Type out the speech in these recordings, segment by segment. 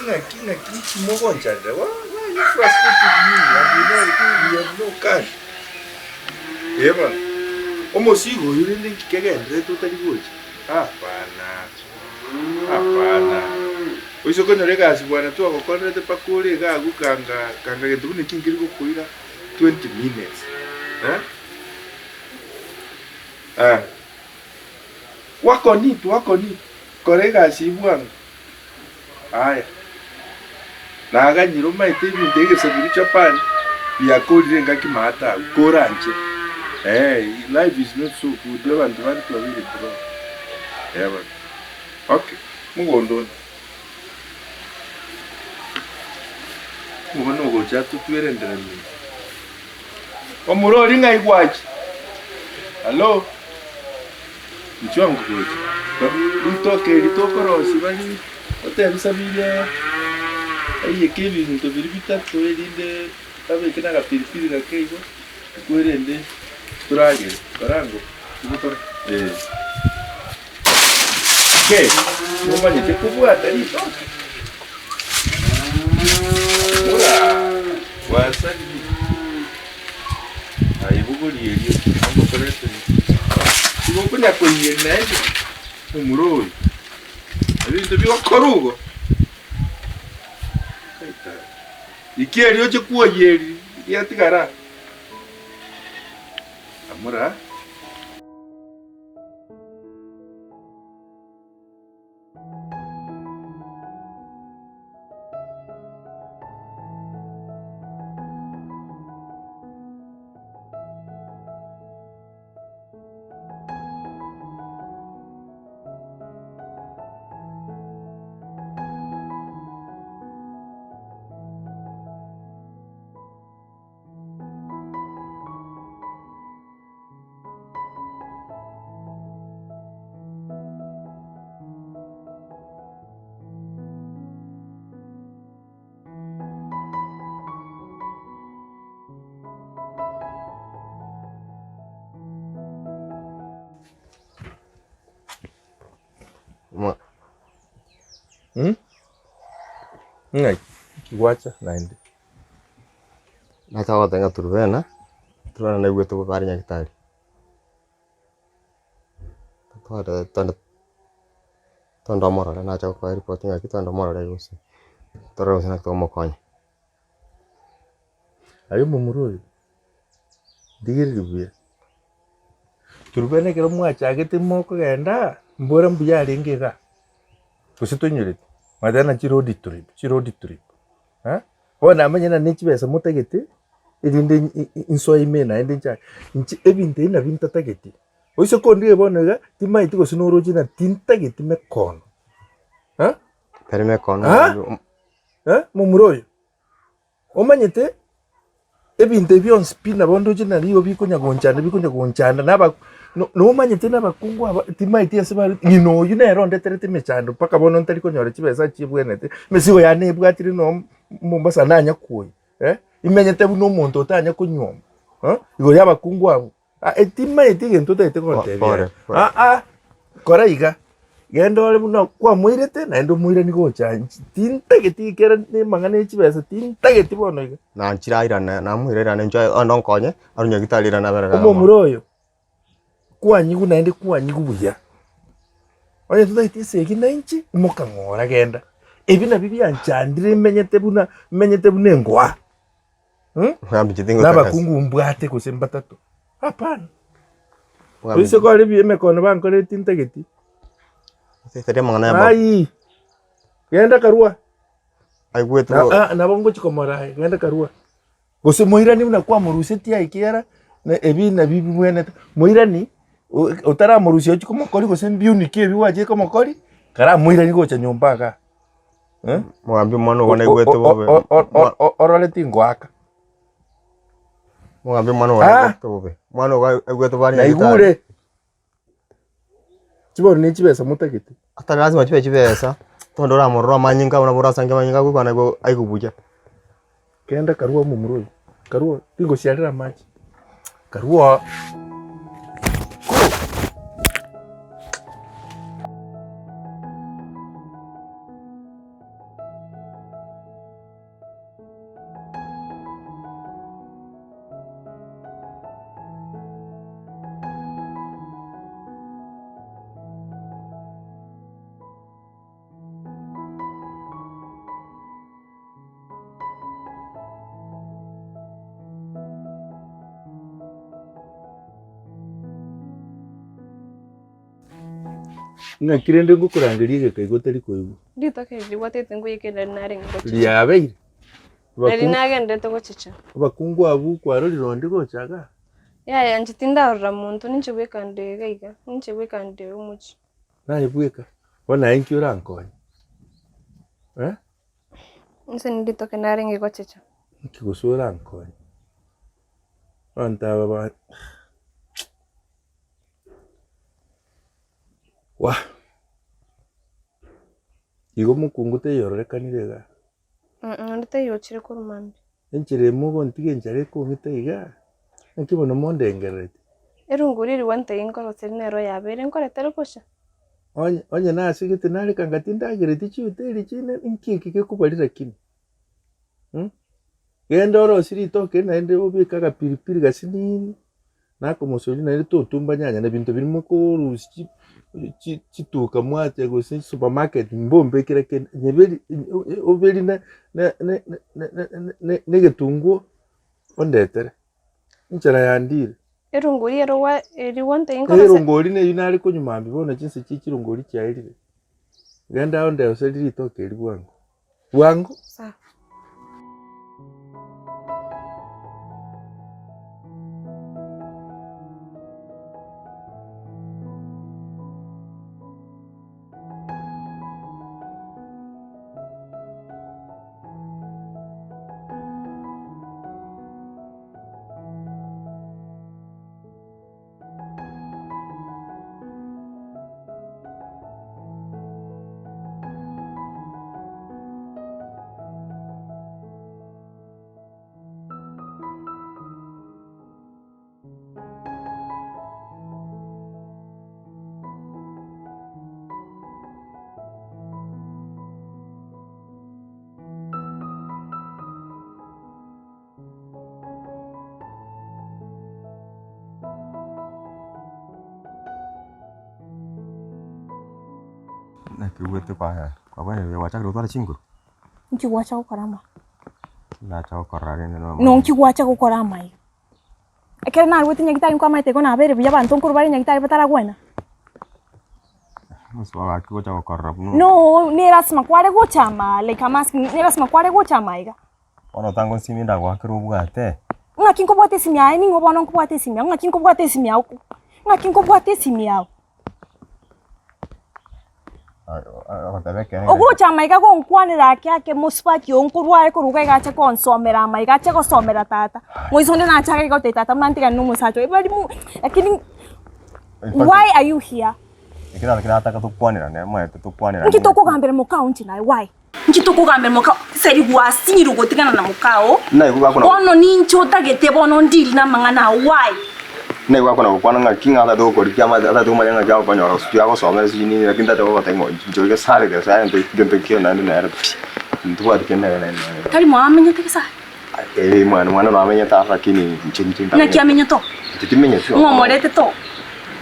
ng'aki ng'aki nki mogonchandera why why are you frustrating me and you know we have no cash eh bono omosigo oyio rende nki kegendererete otari gocha hapana hapana oise konyora egasi bwana twagokorerete mpaka ore iga agwo kanga kanga gento buna eki nkeri gokoira 20 minutes eh eh. Work on it, work on it, kora egasi eyio bwango. Aya, naganyire omanyete ebinto egesabiru Japan biakorire engaki maate agwo, koranche eh, life is not so good, abanto bande twabeire broke. Eh bono, okay, mogondo one, omwana ogocha atotwere endera minto. Omorori ng'ai gwacha? Hallo? Inchuo ango gocha. Ritoke eri tokorosia bari otebi Sabiri aiyeke ebinto biria bitato erinde abeke na agapiripiri gake igo, kwerende toragere. Kora ango togokora eh. Okay, nomanyete kobwata ritoke? Bora gwasarire. Aye bogoria erio, omotoretere. Igo okonya koiyeria naende omura oyo. Ebinto bigokora igo. Iki erio oche kwoyeria riatigara. Amura. Ng'ai gwacha naende. Nacha goteba ng'a Turubena, Turubena naigwete bobe are nyagetari. Tware twende twende omorore nacha gokoa eripoti ng'aki twende omorore gose torore gose naki togomokonya. Aye omomura oyo, ndigereria buya, Turubena ekero mwachagete mokogenda, mbora mbuya arenge igaa, gose toinyoreti? Mwateba ng'a chiroad trip, chiroad trip. Bono namanyire ng'a ne chibesa motagete, erinde insoe ime naende nchake, inche ebinto ebi nabio ntatageti. Oise kondigia bono iga, timanyeti gose noroche ng'a tintageti mekono, Tari mekono Momura oyo, omanyete ebinto ebi bionsi pi nabo ndoche ng'a nigo bikonya gonchanda bikonya gonchanda na aba no nomanyete na abakungu aba timanyeti ase bare ng'ina oywo nere ondeterete emechando mpaka bono ntari konyora chibesa chiebwenerete, emesigo yane ebwatire no Mombasa nanya kwoyia eh, imenyete buna omonto otanya konyuoma igoro ya abakungu abwo. Timanyeti egento otagete gontebia Pore, aye. pore. Aa, kora iga, genda ore buna kwamoirete naende omoiranie gocha inche tintageti ekero na amang'ana ya chibesa tintageti bono iga. Nanchire airane, namoira airane inche onde onkonye, arwe nyagetari airane abere iga Omomura oyo, kwanyigwa naende kwanyigwa buya, onye totageti esegi na inche, imoka ng'ora genda. Ebi nabio bianchandire menyete buna menyete buna engoa. Nabakungu mbwate gose mbatato? Hapana. Oise kore ebi emekono bankorete tintageti. Aii, genda karua. Na- ah, nabo ngochi komora aye, genda karua. Gose moirani buna kwamorusetie aye ekiagera na ebi nabio bibwenerete. Moirani, o- otaramorusia ochie komokori gose mbiuniki ebi gwachire komokori, karamoirani gocha nyomba igaa. Eh? Mogambi omwana ogo naigwete bobe. O- o- o- o- Orore tingoaka. Mogambi omwana ogo Ah! naigwete bobe. Omwana ogo aigwete bobe are nyagetari. Naigure. Chibori ne chibesa motagete. Atari lazima chibe chibesa, tonde oramorore amanyinga abwo nabo orasange amanyinga agwo kwana igo aigwe buya. Genda karue omomura oyo, karue tingosiarera amache, karue oo. Go! Ng'aki rende ngokorangeria egeka igo otari koigwa? Ritoke eri rigwatete nkoiyeke nari narenge gochicha. Riabeire. Nari nagenderete gochicha. Abakungu abwo kwarorire onde gocha igaa? Yaya inche tindarora monto, ninche bweka nde iga iga, ninche bweka nde omochie. Naye bweka, bono aye nki orankonye? Eh? Inche niritoke narenge gochicha. Nki gose orankonye? Abanto aba ba wah! Igo omokungu taiyo ororekanire igaa. Onde taiyo ochire korwa mambia. Enchera emo ogontiga enchara ekong'ita igaa, naki bono mondengerereti? Erongori eria gwantebia nkoroserie nero yabeire nkoretere bosa. Onye onye nasegete nareka nga tindagereti chihoteli chinde, inki eke gekobarira kina? Genda orosie ritoke naende obeke agapilipili gasinini, na akomosori naende totumba nyanya na ebinto biria mokorusia chi chi chituka mwacha gose supermarket mbombekera kende, nyeberi oberi na na na na na egetunguo ondetere, enchera yandire. Erongori ero gwa eria gwantebia nkorosie. Erongori neyio nare konywa mambia bono chinsa chie chirongori chiaerire, genda ondeoserie ritoke erio bwango. Bwango. Sawa. Naki obwate kwaya kwabwenerire gwachakire gotwara chinguru? Inki gwacha gokora ama? Nacha gokorora rende no Nonki gwacha gokora amaiga? Ekero narwete nyagitari nkwamaete igo nabeire buya abanto nkorwa bare nyagitari bataragwena? Gaki gocha gokorora buna No, ne lasima kware gocha ama like I'm asking ne lasima kware gocha amaiga? Bono otangosimia ndagoakera obwate. Ng'aki nkobwata esimi yaye ning'o bono nkobwata esimi yao ng'aki nkobwata esimi yao ng'aki nkobwata esimi yao. Ogoteba ekeene. Ogocha amaiga gonkwanera ake ake mosubati oo nkorware korwa iga iga ache konsomera amaiga ache gosomera tata. Moiso onde nachake gotebia tata buna ntigane na omosacha oye bari mo lakini why are you here? Ekero nataka tokwanerane omanyete tokwanerane. Nki tokogambera mokao inche naye why? Inki tokogambera mokao? Seri gwasinyirwe gotigana na mokao, bono ninche otagete bono ndiri namang'ana ao why? Naigwa akona gokwana ng'aki ng'a atagete gokorikia amache atagete komanya ng'aki agokonyora gose sijui agosomera sijui nini lakini tagete gogotebia ng'a inche oige sare gose aye nto gento kio naende nere pi, ntobwati kende nere naende nere. Tari mwamenyete gese aye? Eh mwana mwana namenyete aro lakini inche inche Ng'aki amenyete oo? Inche timenyeti oo. Ng'o omoretete oo?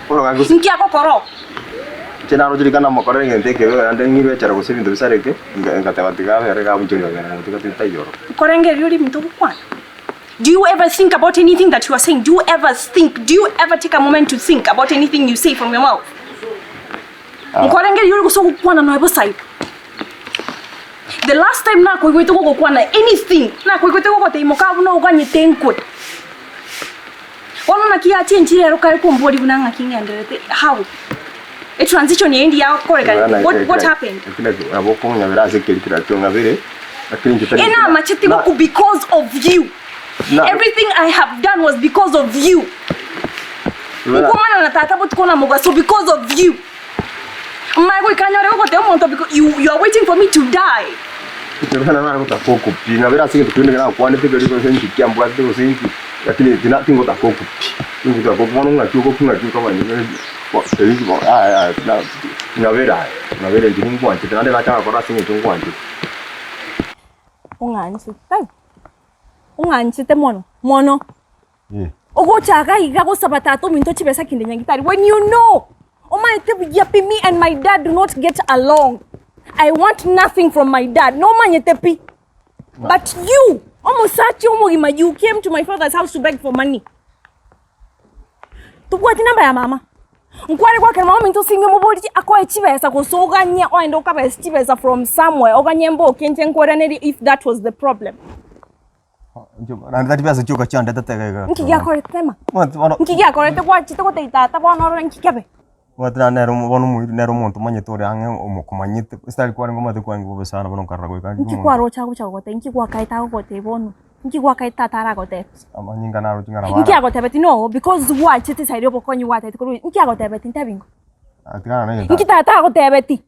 Bono gaki gose. Nki agokora oo? Inche naroche rika namokorera egento ekebe naende ng'irwe echara gose ebinto bisareke, ngateba tiga abere iga abwo inche nkagenda nkamotiga tintaiyo ororo. Nkorengereria oria ebinto ogokwana? Do you ever think about anything that you are saying? Do you ever think? Do you ever take a moment to think about anything you say from your mouth? Nkorengereria oria gose ogokwana noe bosa igo? The last time nakoigwete gogokwana anything, nakoigwete gogotebia moka buna oganyete nkwe. Bono naki yachenchire ero kare komboria buna ng'aki ng'endererete how? Etransition eye ndi yakorekana what, what happened? Nabo okong'abera ase ekeri keracho ng'abere, lakini inche tari Enamachete goku because of you. Na- Everything I have done was because of you. Nkomana na tata botuko na mogaso because of you. Mmae goika nyore gogoteba omonto because you, you are waiting for me to die. Ekero nare gotaka okopi, ng'abere ase egento kende nakwanete keria gose inki kiambwatete gose inki, lakini tina tingotaka okopi, tingotaka okopi bono ng'aki okopi ng'aki nkomanya yaya tina ng'abere aye, ng'abere inche ningwanchete naende nacha gokora ase eng'encho ngwanchete. Ong'anchete tari? Ong'anchete mono mono. Ogocha iga iga gosaba tata ominto chibesa kinde nyagitari when you know omanyete buya pi me and my dad do not get along I want nothing from my dad nomanyete pi but you omosacha omogima you came to my father's house to beg for money tobwati namba ya mama. Nkware goakera mama ominto osinge omoborie akoe chibesa gose oganye oende okabese chibesa from somewhere oganye mboke inche nkoiranerie if that was the problem. Naende tari besa chioka chiandetete iga iga. Nki giakorete tema? Omanyete bono Nki giakorete gwachete gotebia tata bono orore nki kebe? omanyete naende nere bono omoiri nere omonto omanyete ore ang'e omokomanyete ase tari kwarenge omanyete kwarenge bobe sana bono nkarora goika Nki omonto. kwaroche agocha gogotebia? Nki gwakaete agogotebia bono? Nki gwakaete tata aragotebia? Amanyinga naroche ng'a nabo Nki ara. agotebeti no because gwachete eside ya obokonyi gwatebeti korwa nki agotebeti ntebi ingo? Tigana naye Nki tata agotebeti?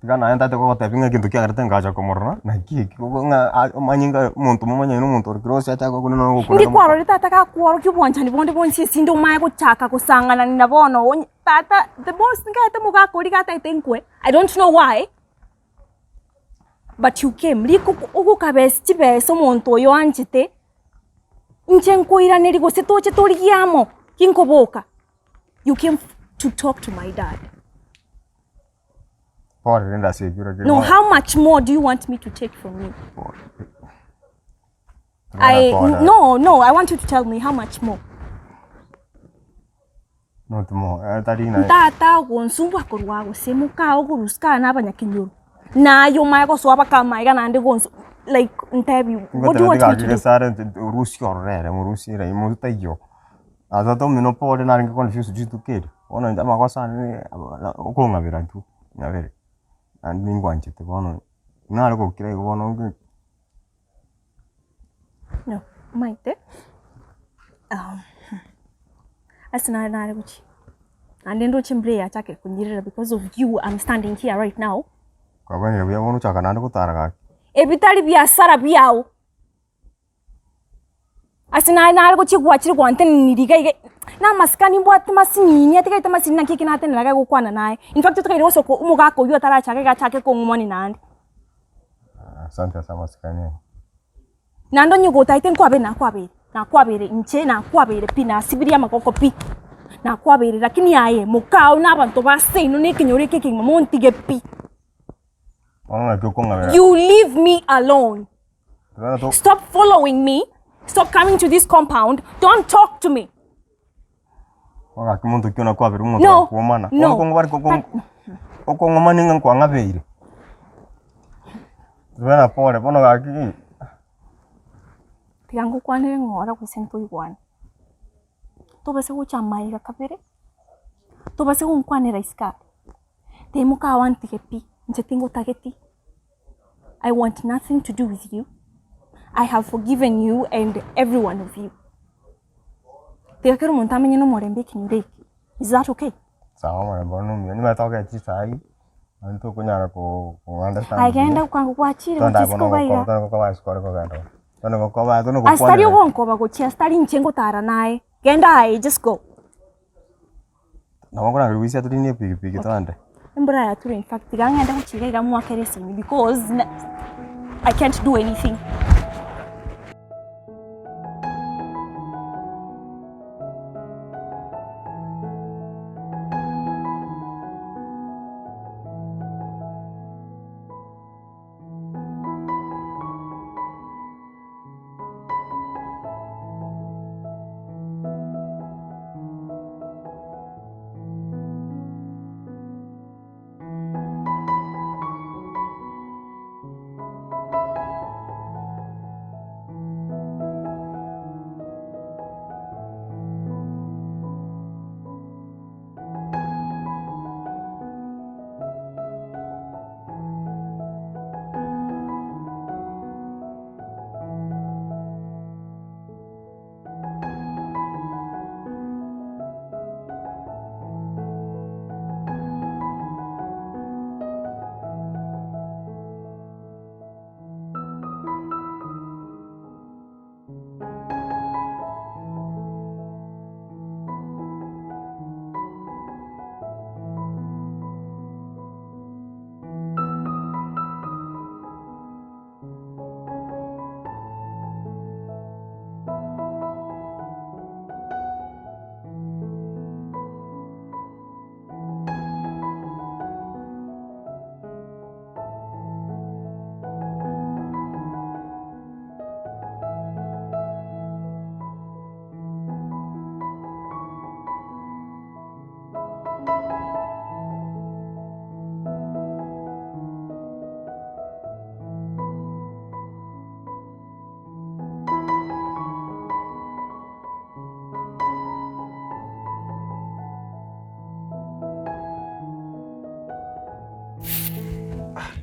Tiga naye ntaete kogotebia ng'a egento kiagerete ngacha komorora, naki eki ng'a omanye ng'a omonto momanyene omonto ore close achake gokuna nonya ogokuna Ndi kwarorire tata gakworokia obwanchani bonde bonsi esinde omanye gochaka gosang'anani na bono onye tata the most nkaete omogaka oria gataete nkwe, I don't know why, but you came riko ogokabesi chibesa omonto oyo oanchete, inche nkoiraneria gose toche torigie amo, ginkoboka. You came to talk to my dad. Pore rende ase ekero kere No, bono. how much more do you want me to take from you? Pore. I Pore. no, no, I want you to tell me how much more. Not more. Eh, tari na. Ntata ogonsumbwa korwa gose moka ogoruska na abanyakenyoro. Naye omaye gosoa bakama iga naende gonsu like ntebi what do you want me to do? Gesare orusie ororere morusie ere motaiyo. Ase tomino pore narenge confused rituko erio, bono inche amagoso ane okong'abera tu, ng'abere, naende ningwanchete bono, nare gokira igo bono nge. No, omanyete, ase nare nare gochia, naende ndoche embura eye yachakire konyirera because of you am standing here right now. Kwabwanire buya bono ochaka naende gotara gaki. Ebi tari biasara biao. Ase naye nare gochia gwachire gwantenenirie iga iga, na amasikani mbwate masinini atigarete masinini naki eke natenena iga gokwana naye. In fact tokaire gosoka omogaka oywo otarachaka iga achake kong'umani naende. Asante ase amasikani aye. Naende onye gotaete nkwabeire nakwabeire, nakwabeire inche nakwabeire pi nasibirie amagoko pi, nakwabeire lakini aye mokao na abanto ba seino na ekenyoro eke ekegima montige pi. Bono naki okong'abera. You leave me alone. Bono to- Stop following me. Stop coming to this compound. Don't talk to me. Bono gaki monto ki onakwabera omonto No, gakwomana. no. Bono okong'u bare koko- okong'omani ng'a nkwang'abeire. Tibena pore, bono gaki Tiga ngokwanere ng'ora gose ntoigwane. Tobase gocha amaiga kabere, tobase gonkwanera isiko aa, timoka wantige pi, inche tingotageti, I want nothing to do with you, I have forgiven you and every one of you. Tiga kera omonto amenye na omorembe ekenyoro eke, is that okay? Sawa omorembe one omuya, nimanyete togokenda chisai, naende tokonyara ko ko understand Aye buya. genda kwango gwachire Twende gochia abwo isiko iga iga. twende gokoba ase kore kogenda oo. Twende gokoba twende Ase tari gokwanera. ogonkoba gochia ase tari inche ngotara naye, genda aye just go. Nabo nkorangeria goisia torine epikipiki twende. Embura yature in fact tiga ng'ende gochia iga iga mwakere esimi because I can't do anything.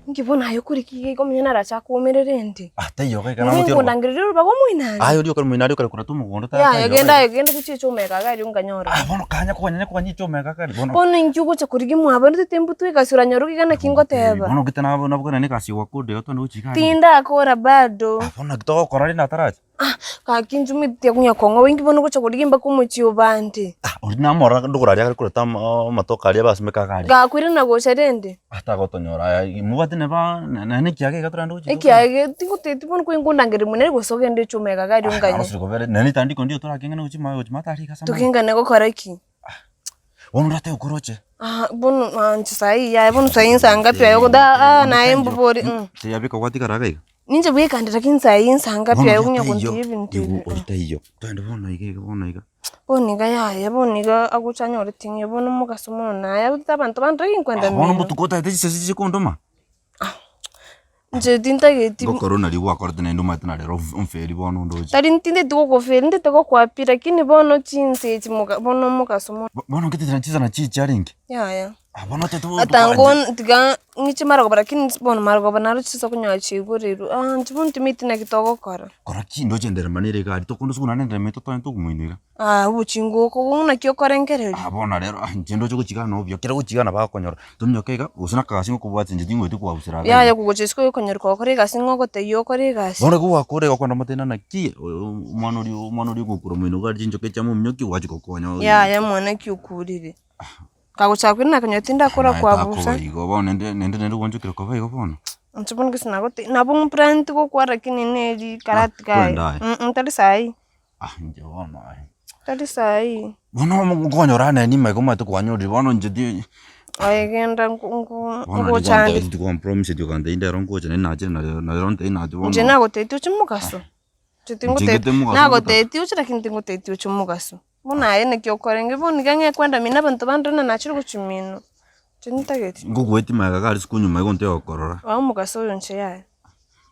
Inki bono aye okoriki iga iga omonyene arache akwomerere ende? Ah, taiyo iga iga Nabo namotiga oroba. inkondangereria orobaga omoino are. Aye oria okare moino aria okare koreta omogondo tata Yaya taiyo genda iga aye iga. genda gochia echoma eke iga erio nkanyora. Ah, bono kanya koganya koganya echoma eke akare bono. Bono inki ogocha korigia mwabo rende tembutwe egasi oranyore iga naki ngoteba. Bono gete nabo nabokana na egasi gwakora iga twende gochia iga aria. Tindakora bado. Ah, bono naki togokora rende ataracha? Ah, gaki inche omanyete tiakonya kong'oba inki bono ogocha korigia mpaka omochie obande. Ah, oria namorora ndogoro aria akoreta ama amatoke aria basimeka iga aria. Gakoirana gocha rende. Ah, tagotonyora aya mobwate neba naende ekiage iga torende gochia Ekiage tigoteti bono kwenge kondangeria monene gose ogende echuma eke iga aria Ah, onganye. narosire kobere naende ritandiko ndio torakeng'ane gochia ma gochia maate aria iga ase amang'ana. Tokengane gokora ki? Bono orate okoroche. Ah, bono inche saii yaya bono saii nsa ngapi aye ogote aa naye mbobori. Teyabeka gwatigara iga iga. Ninche bweka ande lakini saii nsa ngapi Bono aye oria okonya taiyo, kontigia ebinto igo ebi. oria taiyo. Twende bono iga iga bono iga. Bono iga yaya bono iga agocha anyore ting'e bono omogaso mono naye abwate abanto bande lakini nkwenda Ah, bono mino. obotuko otagete chisese chikondoma. Inche tintageti. Ngokora naria gwakorete naende omanyete na rero omferi bono ondoche. Tari ntinteti gokoferi ntete gokwapia lakini bono chinsa echi moga bono omogaso mono. Bono ngetete chinsa nachio chiarenge. Yaya. Ah, bono otete bo Ata ngo tiga ng'iche marogoba lakini bono marogoba naro chinsa okonyora chiaigorerwe ah inche bono timanyeti naki togokora. Kora ki ndoche enderema nere iga aria tokonde suku naende enderema eye totoe tokomoinwa iga. Ah obochingo oko naki okorengereria. Ah bono rero ah inche ndoche gochiga nobio kere gochiga nabo akonyora, tominyoke iga gose na akagasi ngokobwatia inche tingoeti koabusera iga Yaya iga. kogocha isiko okonyora gokora egasi ng'a ogotebia okore egasi. Bono igo gwakora iga okogenda omotebia naki omwana oria omwana oria ogokura moino iga aria chinchoka echi amominyokia gwachia gokonya Yaya mwana ki okurire. Kagochaka koirana akanyora tindakora Naye kwabusa. takoba igo bono naende naende naende gwanchokire koba igo bono. Inche bono gose nagote nabo mpurante gokwa lakini neri karati kaye twende aye. tari saii. Ah inche bono aye. Tari saii. Bono okonyora neni maiga omanyete kwanyorire bono inche ti. Aye genda nko nko Bono ngochande. ndikompromise okantebia ndero ngocha naende nachire na rero ntebia nache bono. Inche nagotebetie oche mogaso. Inche Nchingete tingotebetie mogaso nagotebetie oche lakini tingotebetie oche mogaso. Buna aye naki okorenge bono iga ng'e kwenda mino abanto bande buna nachire gochia mino, inche ntageti. Ngogoetia magega iga aria isiko nyuma igo ntoe gokorora. Oa omogaso oyo inche yaya.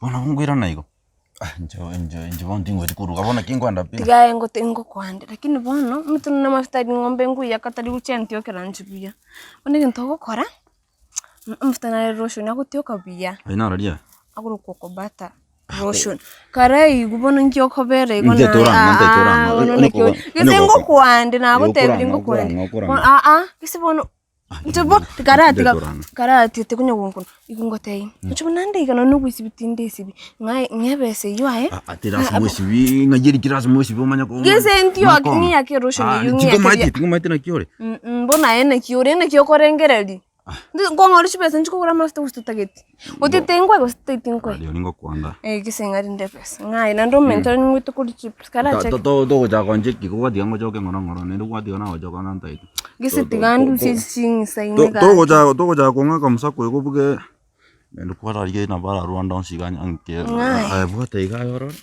Bono nkoirana igo, ah inche inche inche bono tingochi koruga bono naki nkoenda pi. Tiga aye ngote ngokwande, lakini bono, omonto buna amafuta aria ng'ombe nkoiyaka tari gochia ntiokera inche buya. Bono egento ogokora, amafuta nare lotion agotioka buya, Aye nararia? agorokwa okobata lotion. Karaigwe bono inki okobera igo Inche naye torang'a, inche aa torang'a. bono Onye naki koba- gese onye koba- ngokwande nagotebirie Okorang'a, ngokwande. okorang'a, okorang'a. Bono aa, gese bono Inche bo tikaratiga Ndekorana. karatiete konya gonkuna, igo ngotebia, inche buna nde iga nonye na ogoisibi tindesibi, ng'a ng'a ebesa eywo aye, Ah, ah, tirasima osibi ng'a yeri kirasima osibi omanye ko- Gese ntio omanye kong'a. ng'iyake eroshoni Ah, eywo ng'iyake tinkomaeti buya. tinkomaeti naki ore Bono aye naki ore naki okorengereria, nkong'ora chibesa nchikogora amafuta gose totageti, otete nkwe gose totageti nkwe. Aria ningokwanda. Eh, gese ng'a rinde ebesa, ng'a aye naende omente ning'oete koria chips karachake. Togochaka koncheki gwatiga ngochoke ng'ora ng'ora naende gwatiga nagochoka nantagete. Gese tiga ndusie ching'isa ime gaki. Togochaka togochaka kong'aka omosaku oyo obuge naende kwararigia nabo ararwande onsi iga anke Ng'aye. aye bwata iga aye orore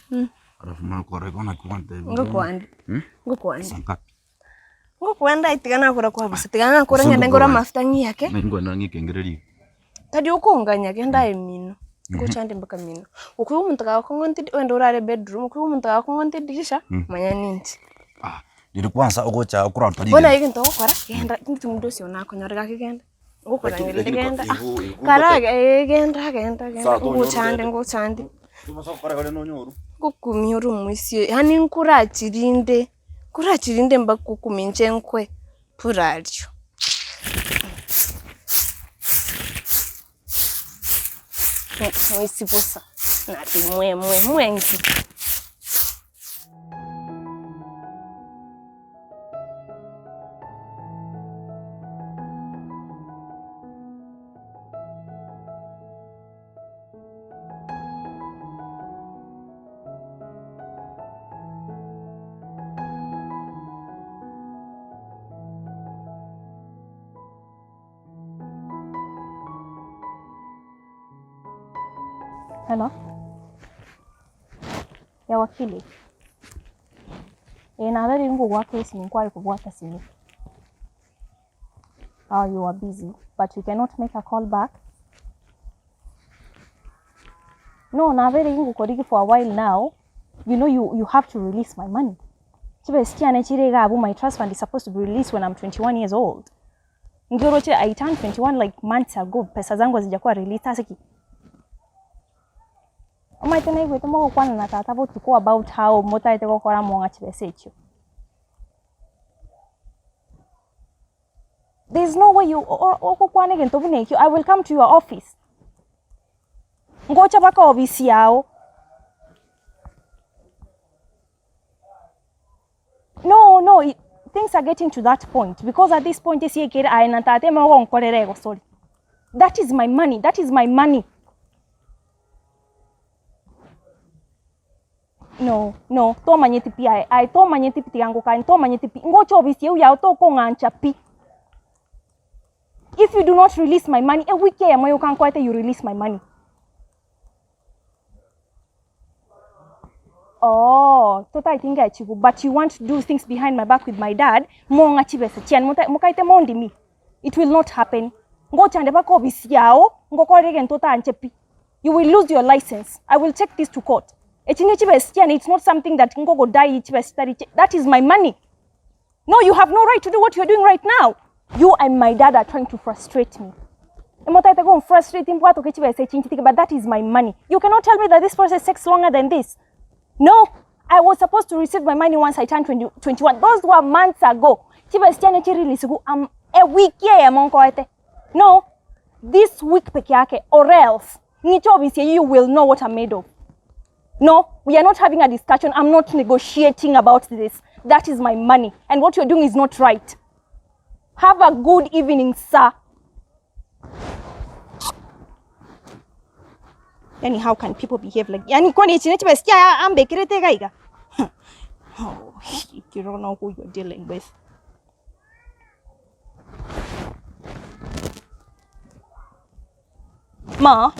alafu manye korora igo naki gwantebia Ngokwande, ngokwande. Sangapi? Ngokwenda aye tiga nakora kwabusa, tiga nakora ng'ende ngore amafuta ng'iyake. Naye nkwenda ng'ekengererie. Tari okonganya genda aye mino, ngochande mpaka mino. Okoigwa omonto gagokong'onta edi ogende orare bedroom, okoigwa omonto gagokong'onta edirisha, manya ninche. Ah, riria kwanza ogocha okorarota Bono rigena. aye egento ogokora, genda tindi mundu osio nakonyora gaki genda, ngokorangeria Lakini- lakini genda ah, igu- igu kara eh genda genda genda, Saa tonyorete ngochande ende. ngochande. Tobasa gokora iga nonyoru. Ngokumia ore omoisia yaani nkorachirinde, nkorachirinde mpaka okumia inche nkwe, purario. Moisi bosa, nati mwe mwe mwenki. Hello. Ya wakili. Eh, nabere ngogoaka esimi nkware kobwata simi. Oh, you are busy, but you cannot make a call back. No, nabere ngokorigi for a while now. You know you, you have to release my money. Chibesa chiane chire iga abwo, my trust fund is supposed to be released when I'm 21 years old. Ngioroche I turned 21 like months ago. Pesa zangu hazijakuwa released. Sasa ki. Omanyete naigwete mogokwana na tata botuko about how motaete gokora mong'a chibesa echio. There is no way you ogokwana egento buna ekio, I will come to your office. Ngocha mpaka ofisi yao. No no things are getting to that point because at this point ase ekere aye na tata ime ogonkorera egosori. That is my money, that is my money. No no tomanyeti pi aye, aye tomanyeti pi tiga ngokanie tomanyeti pi, ngocha ofisi eywo yao tokong'ancha pi. If you do not release my money, ewiki eyemo yoka nkoete you release my money. Ooh totaeti ngechigu but you want to do things behind my back with my dad, mong'a chibesa chiane mota mokaete mondimi, it will not happen. Ngochande mpaka ofisi yao, ngokore egento otanche pi. You will lose your license, I will take this to court. Echi ne chibesa chiane it's not something that ngogodai chibesa chitari chi that is my money. No you have no right to do what you are doing right now. You and my dad are trying to frustrate me. Emotaete gon frustrate mbwatoke chibesa echi nchitige but that is my money. You cannot tell me that this process takes longer than this. No, I was supposed to receive my money once I turned 20, 21. Those were months ago. Chibesa chiane chirelease um, a week eyemo nkoete. No, this week peke yake or else ng'iche ofisi eyio you will know what I'm made of. No, we are not having a discussion. I'm not negotiating about this. That is my money. And what you're doing is not right. Have a good evening, sir. Yani how can people behave like yani kwani ichi nechi basikia ambekerete gaiga. Oh, you don't know who you're dealing with. Ma,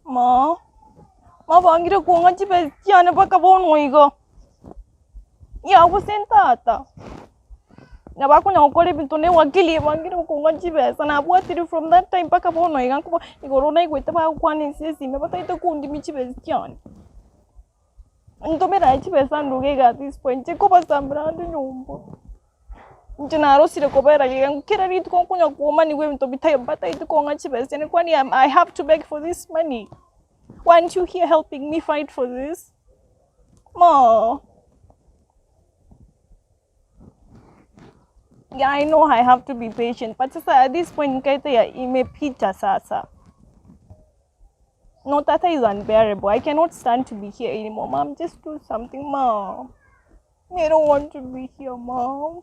ma, mabangire kong'a chibesa chiane mpaka bono iga, yagose ntata, nabo akonya gokora ebinto na ewakili ebangire kong'a chibesa nabwatire from that time mpaka bono iga nkobo igoro naigwete bagokwana ense esime batagete kondimia chibesa chiane. Ntomere aye chibesa nduge iga at this point, nchikobasambera ande nyomba. Inche narosire kobera iga kera rituko nkonya kuomanigwa ebinto bitaiyo bataeti kong'a chibesa chiane kwani I have to beg for this money? Weren't you here helping me fight for this? Ma. Yeah, I know I have to be patient, but sasa at this point nkaita ya imepita sasa. No, tata is unbearable. I cannot stand to be here anymore. Mom, just do something, mom. I don't want to be here, mom.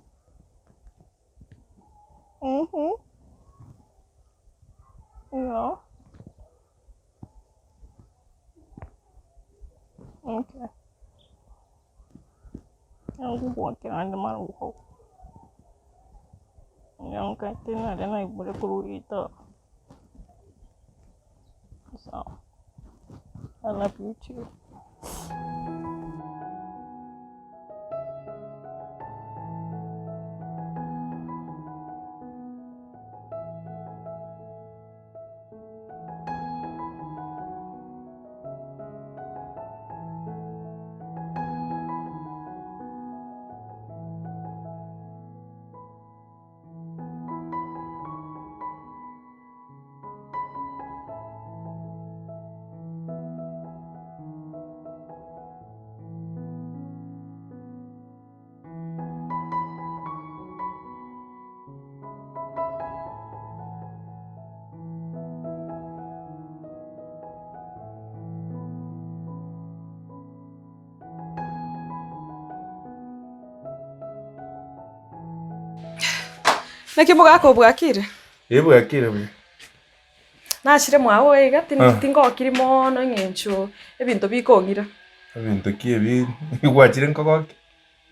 Mm-hmm. Yeah. Okay. Ngokugwakera ande marugo. Nkaete nare naigure korwa gita. Sawa. I love you too. Naki omogaka obwakire? Ee bwakire buya. Nachire mwao iga tin- Ah. tingokiri mono eng'encho ebinto bikong'ira. Ebinto ki ebi gwachire nkogokia?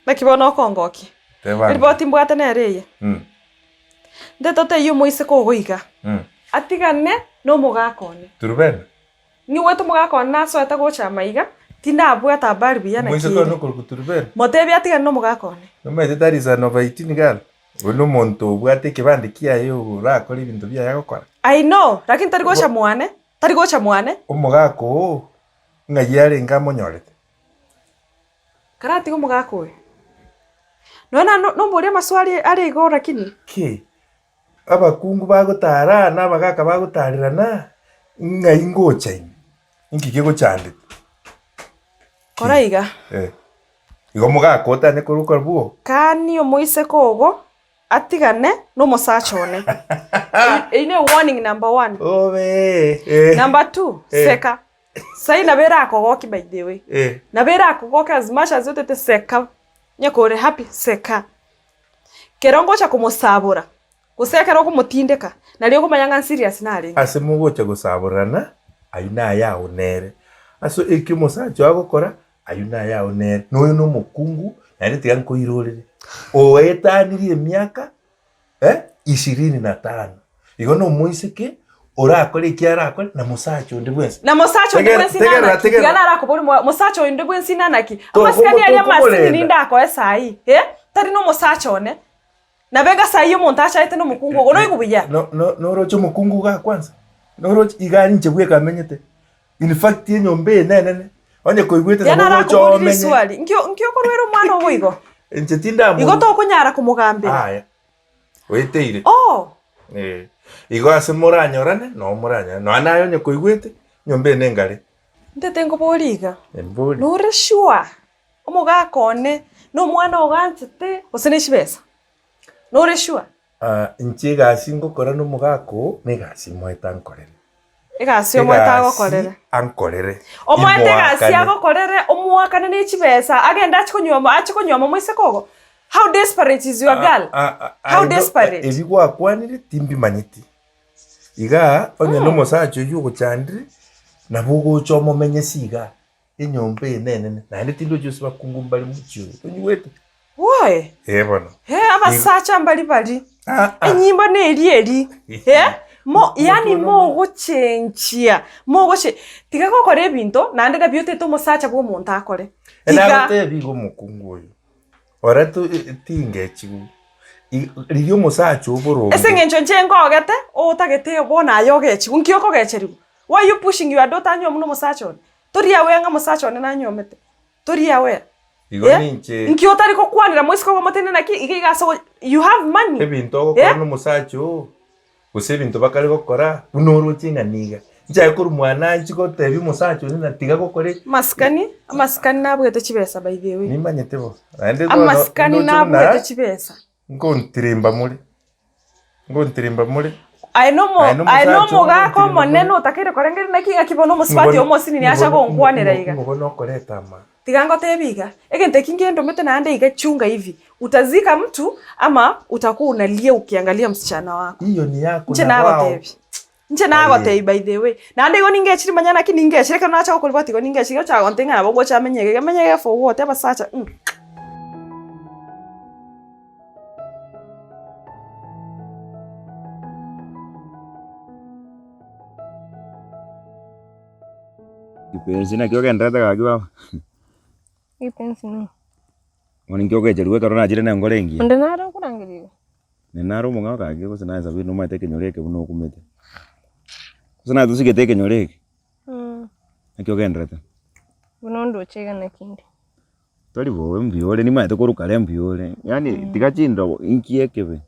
Naki bono okongokia? Teba ango. Eripoti mbwate nere eye. Nde totebie omoiseke ogo iga, atigane na omogaka one. Turubena? Nigwete omogaka one nasoete gocha amaiga, tindabwata habari buya naki Omoiseke ere. one okorokwa Turubena? Motebie atigane na omogaka one. Nomanyete tari son of 18 girl? Oyo nomonto obwate ekebande kiaye orakore ebinto biaye agokora. I know, lakini tari gocha mwane, tari gocha mwane. Omogaka oo ng'ai arenge amonyorete? Karatiga omogaka oyo. Nonya na nomboria amaswali are igo lakini. Ki? Abakungu bagotara na abagaka bagotarerana, ng'ai ngocha ime? Inki kegochandete? Kora iga. Eh. Igo mogaka otanye korwa bwo. Kani omoiseke ogo atigane nomosacha one. Eyio ne warning number one. Obe. Eh. Number two, Eh. seka. Sai nabo erakogokie by the way. Eh. Nabo erakogokie as much as otete seka, onye kore happy, seka. Kero ngocha komosabora, gose ekero okomotindeka, nario okomanya ng'a nserious narenge. Ase mogocha gosaborana, ayio nayao nere. Ase ekio omosacha oo agokora, ayio nayao nere. Na oyo nomokungu, naende tiga nkoirorere, oetanirie emiaka ishirini na tano. Igo nomoiseke orakore eki arakore na mosacha onde bwensi. Na mosacha onde Tegerera, bwensi tegerera, nanaki? Tiga tegerera. narakoborie mo- mosacha onde bwensi nanaki? Toko- Amasikani aria amasini tokomorenda. nindakoe saii, eh? Tari nomosacha one. Nabo enga saii omonto achaete nomokungu ogo, noigwe buya? No- no- Noroche omokungu iga kwanza? Noroche iga aria inche bweka amenyete? In fact enyomba eye nenene, onye koigwete Tiga nabo ogocha narakoborie omenye. riswali, nkio nkio okorwera omwana ogo igo? Inche tindamorwa. Igo tokonyara komogambera? Aya, oeteire. Oh! Eh, igo ase moranyorane, noo moranyorane. Nonya naye onye koigwete, enyomba eye nengare. Ntete nkoborie iga, Embori. nore sure omogaka one na omwana oganchete gose ne chibesa? Nore sure? Ah, inche egasi ngokora na omogaka oo, na egasi moete ankorere. Egasi omoete Egasi agokorere. ankorere. Omoete egasi Imoakane. agokorere omoakane ne chibesa agende ache konyuoma ache konyuoma omoiseke ogo? How desperate is your girl? Ah, ah, ah, How I know- desperate? Ebi gwakwanire timbimanyeti. Igaa onye na omosacha oyio ogochandire, nabo ogocha omomenyesi igaa. Enyomba eye nenene, naende tindochi gose bakungu mbare mochie oyo, tonyigwete? Woi! Ee bono. He, abasacha mbari bari. Ah, ah. Enyimbo neri eri. Eh? Mo, yani Omotuo nomo- mogochenchia, mogoche tiga gokora ebinto naende nabio otete omosacha bwa omonto akore. Tiga. Nagotebi iga omokungu oyo, ora to- tingechigu, i- rigia omosacha oboronge. Ase eng'encho inche nkogete, otagete bono aye ogechigwe, nki okogecherigwa? Why you pushing your daughter anywe buna omosacha one? Tori aware ng'a omosacha one nanyuomete? Tori aware? Igo Eh? ninche Nki otari gokwanera moiseke ogomotenena naki iga iga ase ogo you have money. ebinto ogokora Eh? na omosacha oo, gose ebinto bakare gokora, buna oroche ng'a niga. Nchake korwa mwane anchi gotebia omosacha one ng'a tiga gokora eki. Amasikani, amasikani nabwate chibesa by the way. Nimanyete bo, naende bono Amasikani ndoche buna nabwate chibesa. nkontirimba more, ngontirimba more. Aye nomo Aye nomosacha aye nomogaka omonene omonene otakeire korengereria naki ng'aki bono omosubati omosinini acha gonkwanera iga. Ng'o bono okoreta ama. Tiga ngotebi iga, egento eki ngendomete naende iga chunga hivi, utazika mtu ama utakuwa unalia ukiangalia msichana wako. Hiyo ni yako Inche na wao. nagotebi, inche nagotebi by the way, naende igo ningechire manya naki ningechire ekero nacha gokoribwati igo ningechire ocha gontebia ng'a nabo ngocha amenye iga, amenye iga for what abasacha mh. Kipenzi naki ogenderete gaki baba? Kipenzi ning'o? Bono inki ogecherigwa ekero nachire na enkoro engiya? Onde nare okorangeria iga? Nere nare omong'ao gaki gose naye Sabiri nomanyete ekenyoro eke buna okumete. Gose naye tosigete ekenyoro eke? Naki ogenderete? Buna ondoche iga naki inde. Tori bobe mbuya ore nimanyete korwa kare mbuya ore, yaani tiga chindobo inki ekebe.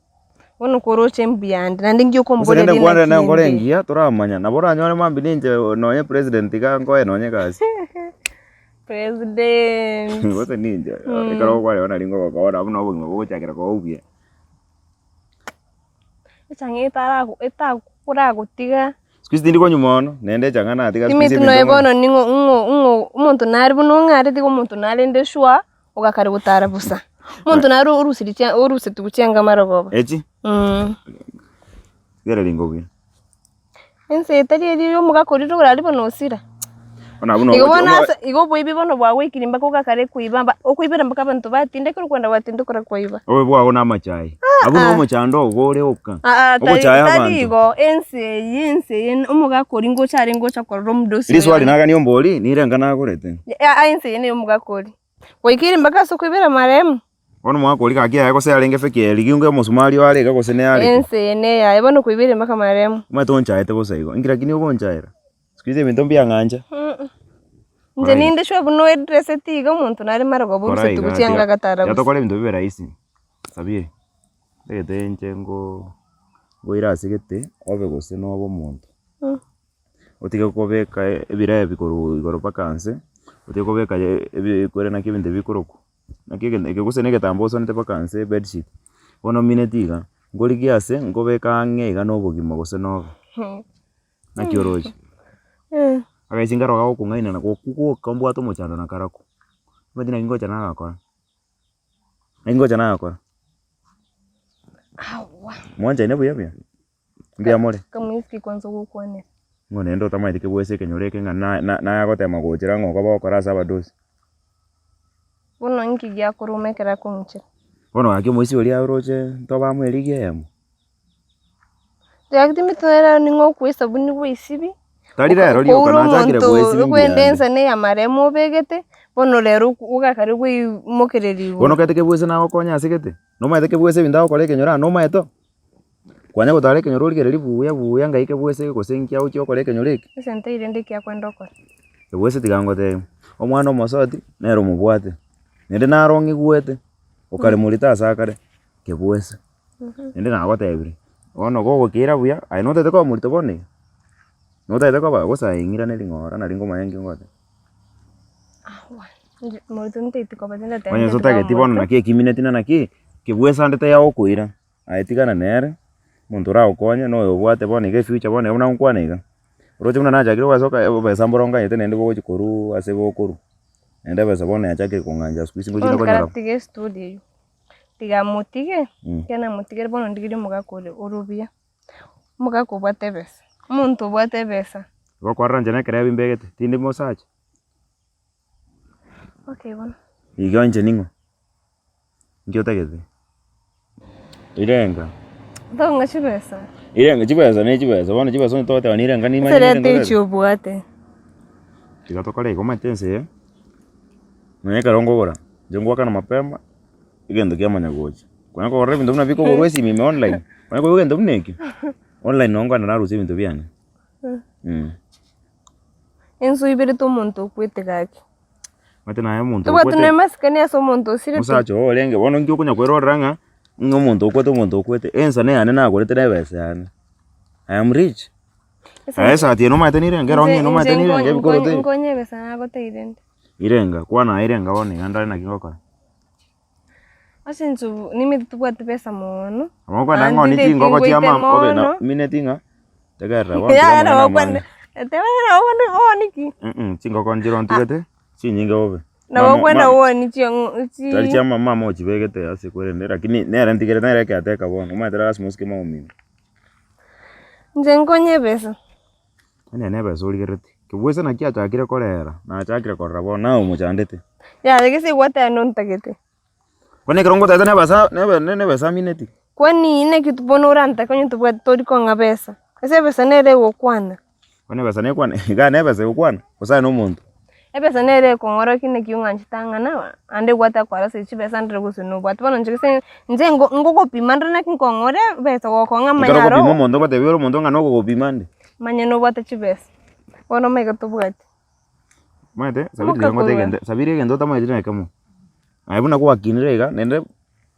Bono koroche mbuya ande naende nki Gose okomboria rende rinde nkwanere naki nenkore inde. engiya toramanya, nabo oranyore mambia ninche nonye president iga nkoe nonye egasi. President. Gose ninche, ekero okwareba nari ngogokoora buna obogima bogochakera koba buya. Echang'a etarago etakoragotiga. Siku hizi tindi konywa mono, naende echang'a natiga siku hizi Timeti noe ebinto bono ning'o ng'o ng'o omonto nare buna ong'areti iga omonto narende sure, ogakare gotara bosa. Omonto nare orusirie chia orusetigwe chianga marogoba. Echi? Tigereri ingo buya. Ense etari eria ya omogaka oria orare bono osira. Bono abwo Igo nogochi bono omo ase igo oboibi bono bwagoikire mpaka ogakare koiba mba okoibera mpaka abanto batinde ekero okwenda gwatinde okora kwaiba. Obobe bwago na amachai. Abwo no omochando ogo ore oka. Aa tari Ogochaya tari abanto. igo, ense eye ense eye omogaka oria ngocha arenge gocha korora omodosi Riswali oye. nagania ombori, nirenga nagorete. Aa ense eye neye omogaka oria. Gwaikeire mpaka ase okoibera marehemu. Bono omogaka oria gaki aye gose arenge feki eye rigia onge omosumari oare iga gose nere areke. Ense eye neyaye bono koibeire mpaka marehemu. Omanyete onchaete bosa igo, inki lakini ogonchaera? Siku hizi ebinto mbiang'ancha. Inche ninde sure buna oedreseti iga omonto nare marogoba Kora oruseti iga, gochia tiga anga agatara tiga bosa. tokore ebinto bibe rahisi, sabiri, ntagete inche ngo ngoire ase gete obe gose nobe omonto. Otige kobeka ebirebi korwa igoro mpaka nse, otige kobeka ebi naki ebinto bikorokwa, naki egento eke gose na egetambaa osonete mpaka nse ebedsheet, bono omineti iga, nkorigia ase nkobeka ang'e iga na obogima gose nobe. Naki oroche? Agaisia nkaro gagokong'aina na gokwa gwoka mbwate omochando na karako, omanyete naki ngocha nagakora, naki ngocha nagakora. Mwanchaine buya buya? Mbuya more? Kamoisiki kwanza ogokwanera. Ng'o naende otamaeti kebwese ekenyoro eke ng'a na- na- naye agotema gochera ng'a okoba ogokora ase abadosi. Bono inki giakoruma ekero akong'ichera? Bono gaki omoisia oria oroche ntoba amo erigi eyemo. Gaki timanyeti nere ning'o okwa esabuni bwa esibi, Tari rero rioka okoura nachakire omonto goesibi okwenda mbuya ensa na eyamaremo obegete, bono rero ogakare bwaimokereria igoro. Bono okagete kebwese nagokonya ase gete? Nomanyete kebwese ebinto agokora ekenyoro aa nomaete oo? Kwanya gotara ekenyoro origereria buya buya ngai kebwese gose nki agochia gokora ekenyoro eke. Esente eyio rende eki akwenda okora. Kebwese tiga ngotebi, omwana omosoti nere omobwate, naende naro ong'igwete, okare morito ase akare, kebwese. Naende nagotebire, bono gogokeira buya, aye notagete koba morito bono iga? Notagete koba, gose aye ing'irane ring'ora nari ngomanya nki ngoteba. Morito ntagete koba tindagete Onye totageti bono naki ekimineti na naki, kebwese ande teyagokoira. Aye tigana nere, omonto oragokonye na oyobwate bono iga efuture bono iga buna ngokwana iga, oroche buna nachakire goesoka ebesa mboro nganyete naende bogochi korwa ase bokorwa, naende ebesa bono yachakire kong'ancha siku hizi ngochi Bono konyora. tiga estory eywo, tiga motige, ekero namotigire bono ndigerie omogaka ore ore buya, omogaka obwate ebesa, omonto obwate ebesa. Igo okwarora inche na ekerebi mbegete, tindi mosacha. Okay bono. Igo inche ning'o? Inki otagete? Irenga. Tokong'a chibesa. Irenga chibesa ne chibesa bono chibesa onye togoteba nirenga nimanye Ase nirenga reta otagete. echi obwate. Tiga tokore igo omanyete ense eye, nonya ekero nkogora, inche ngoakana mapema, egento kiamanya gocha. Konya kogora ebinto buna bikogorwa esimi ime online, konya kogora egento buna ekio, online nabo nkoenda narusia ebinto biane. Ense oiberete omonto okwete gaki. Omanyete naye omonto Tobwati okwete, na amasikani ase omonto osirete. omosacha oo orenge bono inki okonya kwerorera ng'a, ng'a omonto okwete omonto okwete, ensa neyane nagorete na ebesa yane, I am rich. Aye esati eye nomanyete nirenga, erong'i eye nomanyete nirenga, ebikoroto ebi. Nkonye ebesa nagoteire nde. Irenga, kwana aye irenga bono iga ndore naki ngokora. Ase inche nimanyete tobwati besa mono, Nabo okoenda naende ng'onie ndeti chingoko chia ngoite mama obe na mono. mineti ng'a tegerera bono tiga Yaya amang'ana nabo amange. okwana teba nabo okwana ooni ki? Chingoko nchire ontugete, chinyinge bobe. Nabo Mama okwenda mama ooni chiang'u chi tari chia mama mama ochibegete ase kwerende lakini nere ntigerete nere ekeateka bono, omanyete lasima osike mama omino. Inche nkonye ebesa. Onye nebesa origerereti, kebwese naki achakire korera, nachakire korera bono naye omochandete. Yaya gese gwateba nontagete. Bono ekero ngotagete nebesa nebe nebesa amineti. Kwani naki bono orantake onye tobwati tori kong'a besa, ase ebesa nere egokwana. Bono ebesa nekwana igaa nebesa egokwana, gose aye na omonto. Ebesa nere ekong'orokia naki ong'anchete ang'ana, naende gwataka kwarasa chibesa ndire gose nobwate. Bono inche gese inche ngo ngogopima ndore naki nkong'ora ebesa gokong'a manye Ekero aro okopima omonto ogotebia ore omonto ng'a nogogopima ande. manye nobwate chibesa, bono omanyete tobwati. Omanyete, sabiri tiga ngotebi egento, sabiri egento otamanyeti na ekemo, aye buna gwakinire iga, naende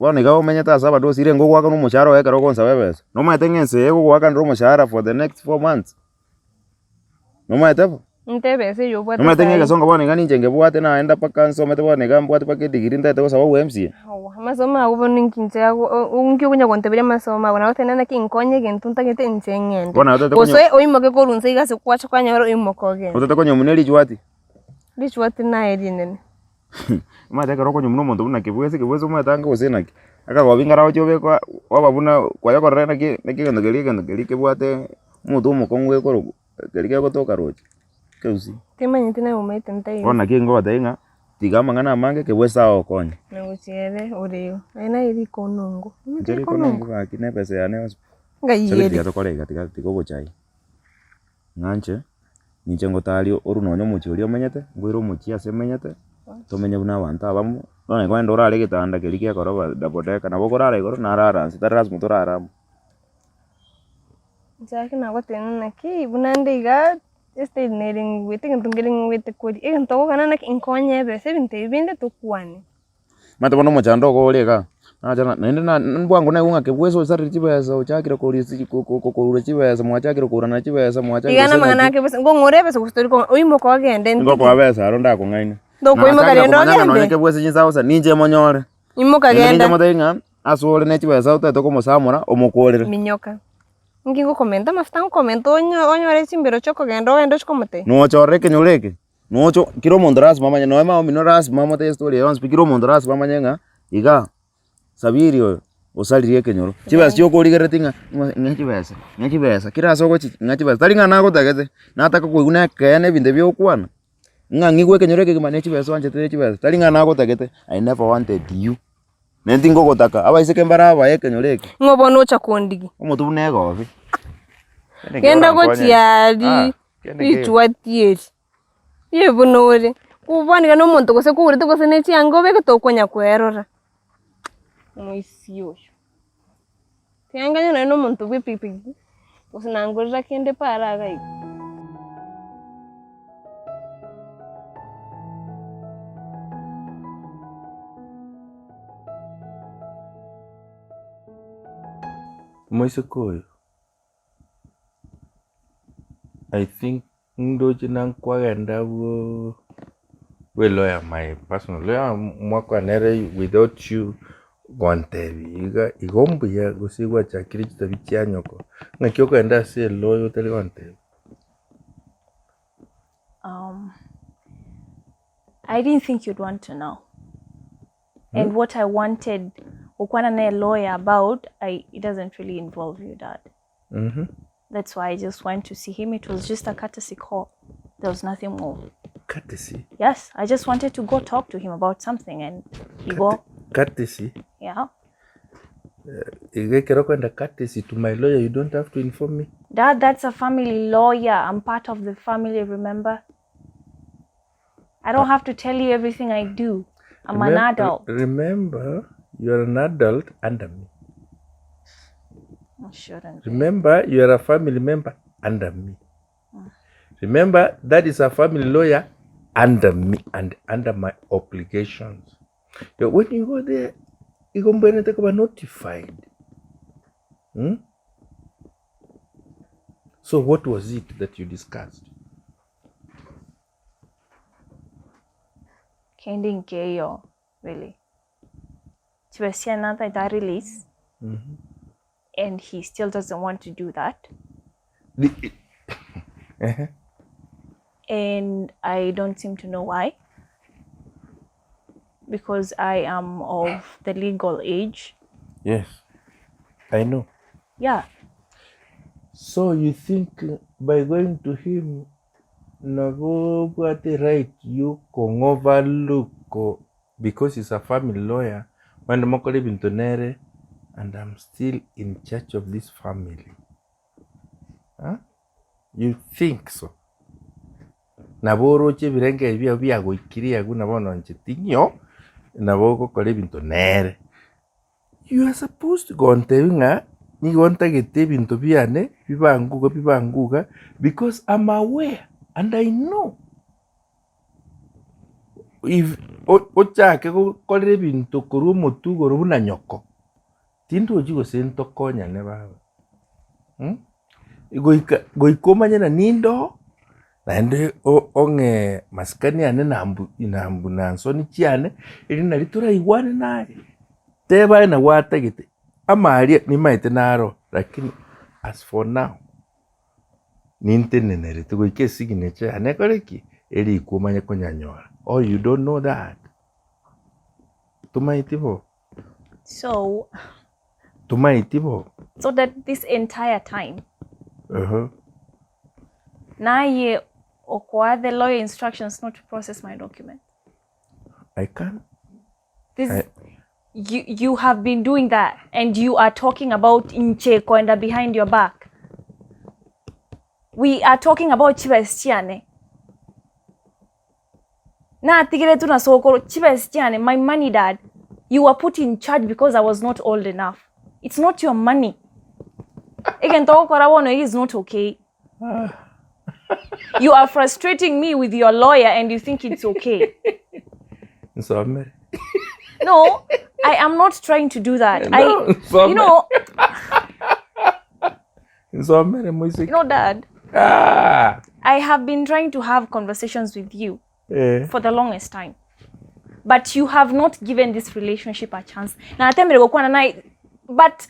bono iga omenyete ase abadosi renge ogoakana omoshahara oye ekero ogonsaba ebesa, nomanyete ng'a ense eye egogoakanera omoshahara for the next 4 months, nomanyete bo? Inte ebesa eywo obwate Nomanyete ng'a saii. egesongo bono iga ninche ngebwate naenda mpaka nsomete bono iga mbwate mpaka edegree ntagete gosaba obwa MCA. Awa, amasomo ago bono inki inche ago inki okonya gonteberia amasomo ago, nagotebia naki nkonye egento ntagete inche ng'ende. Bono otagete Gose konya oimoke korwa inse iga ase kwacha kwanyora oimoke ogende. otagete konywa buna erichwati? Richwati naye rinene. Omanyete ekero okonywa buna omonto buna kebwese, kebwese omanyete ange gose naki, akagobi nkaragochia obekwa kwaba buna kwanya korora naki naki egento keria egento keria kebwate omote omokong'u gekorokwa. Keria kegotoka roche, keusi. Timanyeti naye omanyete ntaiyo. Bono naki ngogotebia ng'a tiga amang'ana amange kebwese agokonye. Nagochiere oreo, aye naye rikonongo. Inche rikonongo gaki na ebesa yane yonsi pi. Ngai Sabiri ere. tiga tokore iga tiga tiga obochai, ng'a inche, ninche ngotaria orwe nonye omochie oria omenyete, nkoire omochie ase menyete, tomenye buna abanto abamo, bono nonye orare egetanda keria gekoroba double decker, nabo okorara igoro narara inse, tari lasima torare amo. Inche gaki nagotebi naki, buna nde igaa, estate nere ng'igwete egento nkere ng'igwete koria, egento ogokana naki nkonye ebesa ebinto ebi binde tokwane. Omanyete bono omochando ogo ore igaa, Nacha na naende na mbwango naigwa ng'a kebweso osarire chibesa ochakire korisia ko- ko- koura chibesa mwachakire kourana chibesa mwachakire Iga gose namang'ana naki. ake bosa, ngong'ore ebesa gose tori kong'ora, oimoke ogende ntike. Ngokoa besa aro ndakong'aine. Ndokoimoka Nachakire rende komanya ng'a nonye ogende. kebweso chinsa ninche monyore. Imoka Naende ninche genda. motebie ng'a ase ore ne chibesa otagete komosamora omokorere. Minyoka. Inki ngokomenta amafuta ngokomenta onyo onyore chimbero chiokogenda ogende ochie komotebia. Nochorere ekenyoro eke, nocho kera omonto lasima amanye nonye mama omino lasima amotebie estory eye yonsi pi kera omonto lasima amanye ng'a igaa Sabiri oyo osaririe ekenyoro. Chibesa chiokorigereretie ng'a ng'a chibesa, ng'a chibesa, kera ase ogochi ng'a chibesa, tari ng'a nagotagete, nataka koigwa na ekeene ebinto ebi ogokwana, ng'a ng'igwe ekenyoro ekegima ne chibesa oanchete ne chibesa, tari ng'a nagotagete, I never wanted you. Naende tingogotaka, abaiseke mbare abaye ekenyoro eke. Ng'o bono ocha kondigia? Omotwe buna egobi. Genda gochia aria richuati eri, ribe buna ore, bono iga na omonto gose kogorete gose ne chianga obeke tokonya kwerora. Omoisia oyo, tiga nganye nonye na omonto bwa epikipiki, gose nangorera kende para iga iga. Omoiseke oyo, I think ndoche nankwagenda abwo bwe lawyer my personal lawyer mwakwana nere without you gontebia iga igo mbuya gose gwachakire chitabia chia nyoko, ng'aki okogenda ase elawyer otari gontebia? I didn't think you'd want to know. And what I wanted gokwana na lawyer about, I, it doesn't really involve you, Dad. That's why I just went to see him. It was just a courtesy call. There was nothing more. Courtesy? Yes, I just wanted to go talk to him about something and he go, Courtesy? yeah. Iga ekero okoenda courtesy to my lawyer you don't have to inform me? Dad, that's a family lawyer. I'm part of the family, remember? I don't have to tell you everything I do. I'm an adult. Remember, you are an adult under me. I shouldn't be. Remember, you are a family member under me. Remember, that is a family lawyer under me and under my obligations. Yo, when you go there, igo mbwenerete koba notified. Hmm? So what was it that you discussed? Kende nkeiyo really. Chibesia nataita release and he still doesn't want to do that. The, And I don't seem to know why. Because I am of the legal age. yes, I know. Yeah. So you think by going to him nabo obwate right yokong'overlook because he's a family lawyer mande mokore ebinto nere and I'm still in charge of this family. Huh? You think so? Nabo oroche ebirengererio biago biagoikirie agwo na bono inche ting'io nabo ogokora ebinto nere. You are supposed to gontebia ng'a nigo ntagete ebinto biane bibanguga bibanguga because am aware and I know if ochake gokorera ebinto korwa omotwe igoro buna nyoko, tindochi gose ntokonyane baba Goika goika omanye ng'a ninde oo, naende ong'e masikani ane na mbu na mbu na nsoni chiane, erinde nari toraigwane naye. Teba aye nabo atagete, ama aria nimaete naro, lakini as for now, nintenenerete goika esignature yane ekore ki? Erikwe omanye konyanyora, oh you don't know that? Tomaeti bo? So Tomaeti bo? So that this entire time Uh-huh. naye okoa the lawyer instructions not to process my document. I can't. This I- you have been doing that and you are talking about inche koenda behind your back. We are talking about chibes chiane. Natigeretwe na sokoro chibes chiane my money dad. You were put in charge because I was not old enough. It's not your money. Egento ogokora bono is not okay. You are frustrating me with your lawyer and you think it's okay. Nsomere. No, I am not trying to do that. I, No, nsome. you know, Nsomere moiseke. you know, Dad, Ah. I have been trying to have conversations with you Eh. for the longest time. But you have not given this relationship a chance. Natemire gokwana naye, but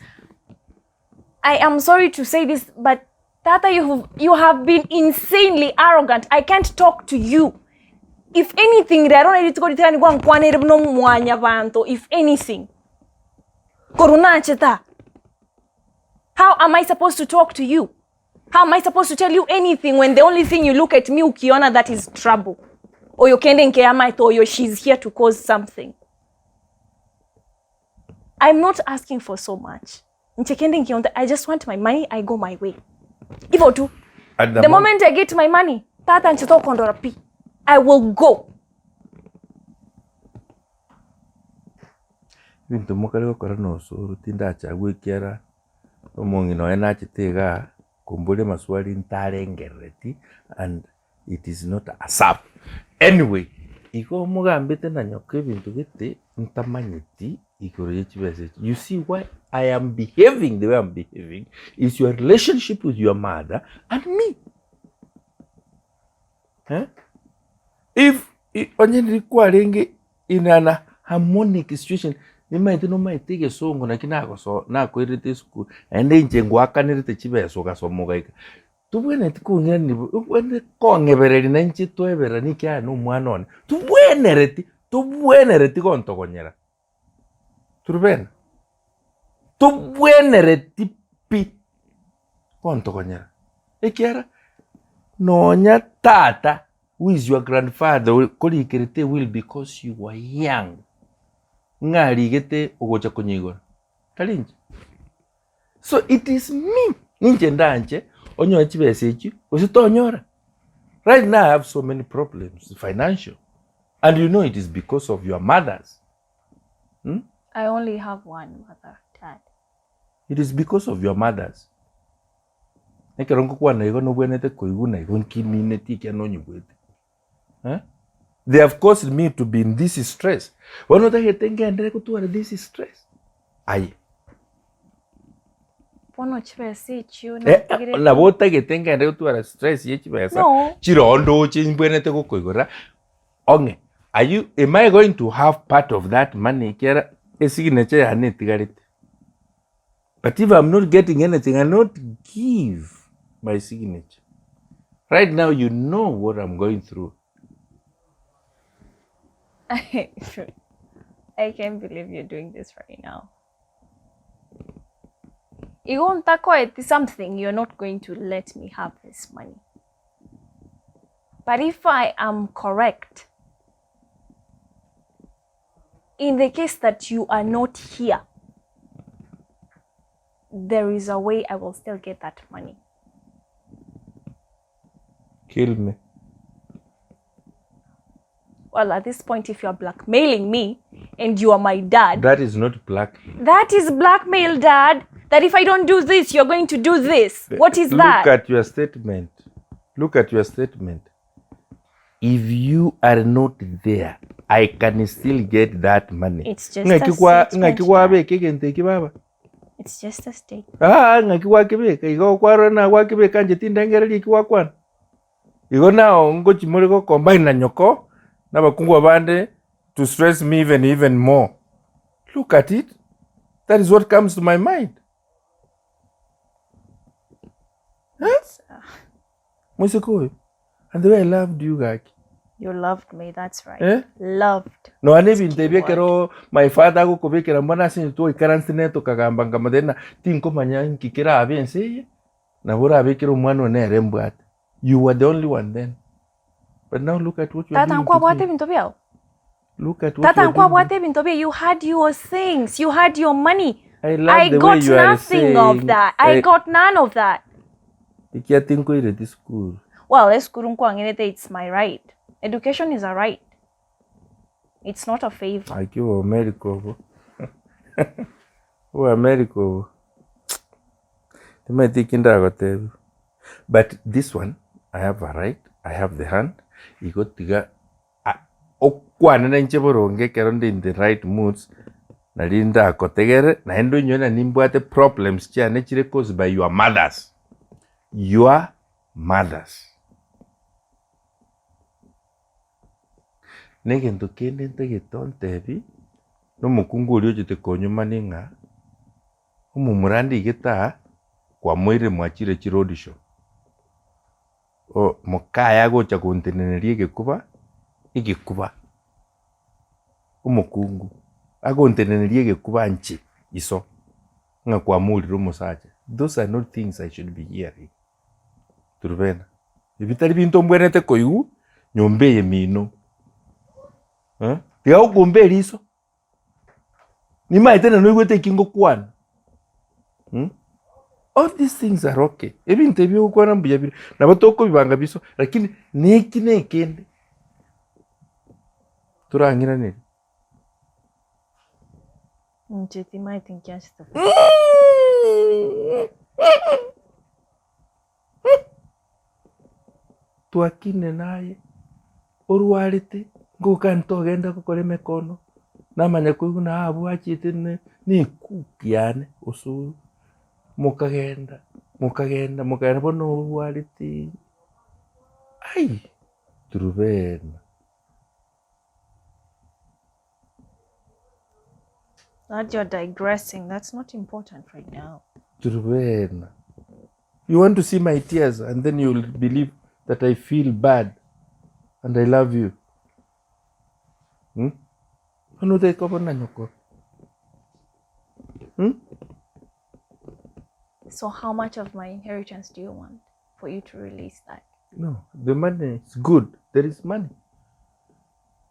I am sorry to say this, but Tata, you have been insanely arrogant. I can't talk to you. If anything, rero nari rituko ritari gwankwanere buna omwanyabanto, if anything. Korwa nachete aa. How am I supposed to talk to you? How am I supposed to tell you anything when the only thing you look at me ukiona that is trouble? Oyo kende nkeamaete oyo she's here to cause something. I'm not asking for so much. Inche kende nkionte I just want my money, I go my way. Igo tu. At the The moment I get my money, tata inche tokondora pi. I will go. Ebinto mokare gokora na osoro tindacha goikera omong'ina oye nachete igaa komboria amaswali ntarengerereti and it is not a sap. Anyway, igo omogambete na nyoko ebinto gete ntamanyeti igoro ye chibesa echi. You see why I am behaving the way I'm behaving is your relationship with your mother and me. Eh? If onye ndiri kwarenge in an harmonic situation, nimaete nomaete egesongo naki nagoso nakoirete esukuru, naende inche ngoakanerete chibesa ogasoma ogaika. Tobwenereti kong'irania bo, obwenerete kong'ebereria na inche toebereranie ekiagera na omwana one, tobwenereti tobwenereti gontogonyera. Turubena, tobwenereti pi gontogonyera, ekiagera nonya tata who is your grandfather ore korikerete ewill because you were young, ng'a arigete ogocha konyeigora, tari inche. So it is me, ninche ndanche onyore chibesa echio gose tonyora. Right now I have so many problems financial and you know it is because of your mothers. Hmm? I only have one mother, Dad. It is because of your mothers. Ekero ngokwana igo nobwenerete koigwa na igo nkimineti ekiagera nonyigwete. Eh? They have caused me to be in this stress. Bono otagete ngenderere gotwara this stress? Aye. Bono chibesa echio Eh, natigire. nabo otagete ngenderere gotwara stress ye chibesa No. chirondoche mbwenerete gokoigora ong'e are you am I going to have part of that money ekiagera esignature yane etigarete but if I'm not getting anything I not give my signature right now you know what I'm going through. I can't believe you're doing this right now. Igo ntakoeti something you're not going to let me have this money. But if I am correct, in the case that you are not here, there is a way I will still get that money. Kill me. Well, at this point, if you are blackmailing me and you are my dad. That is not blackmail. That is blackmail, Dad. That if I don't do this, you're going to do this. What is that? Look at your statement. Look at your statement. If you are not there, I can still get that money. It's just a Ng'aki kwa statement, ng'aki Dad. kwabeka egento eki baba. It's just a statement. Ah, ng'aki gwakebeka igo kwarora na gwakebeka inche tindengereria eki gwakwana. Igo nao ngochi more go combine na nyoko na abakungu abande to stress me even even more. Look at it. That is what comes to my mind. Moiseke oyo, and the way I loved you gaki. You loved me, that's right. Eh? Loved. Nonya na ebinto ebi ekero my father agokobekera mbona ase intwe twaikaranse nere tokagamba nkamotebia ng'a tinkomanya nki kerabe ense eye, nabo orabekere omwana one nere mbwate. You were the only one then. But now look at what you are Tata doing to nkwabwate me. ebinto biao? Look at what Tata you are doing. nkwabwate ebinto biao? You had your things, you had your money. I love I the way got you are nothing of saying. that. I Eh, got none of that. Ekiagera tinkoireti sukuru. Well, esukuru nkwang'erete it's my right. Education is a right. It's not a favor. Gaki oboamerica obo oboamerica obo timanyeti eki ndagotebia but this one I have a right, I have the hand, igo tiga a- o- Kwane nainche boronge ekero nde in the right moods, nari ndakotegere, naende onyore na nimbwate problems chiane chire caused by your mothers, your mothers. Na egento kende ntagete ontebi, na omokungu oria ochete konyumani ng'a, omomura ndigete aa, kwamoirire mwachire chiroad show. Mokaye agocha gonteneneria egekuba, egekuba, omokungu, agonteneneria egekuba inche iso, ng'a kwamourire omosacha, those are not things I should be hearing. Turubena, ebi tari binto mbwenerete koigwa nyomba eye mino, eh, tiga gokumba eriso. Nimaete na noigwete eki ngokwana mh, all these things are okay, ebinto ebi ogokwana mbuya bire, nabo tokobibanga biso, lakini neki na ekende torang'iranerie. Inche timaeti nkiachete. Twakine naye, orwarete, ngoka ntogenda gokora emekono, namanya koigwa ng'a abwo achiete ne na ekuki yane osoro, mokagenda, mokagenda mokagenda bono orwarete ai, turubena. That you're digressing. That's not important right now. Turubena. You want to see my tears and then you'll believe that I feel bad and I love you. Hmm? Bono otaika na nyoko. Hmm? So how much of my inheritance do you want for you to release that? No, the money is good. There is money.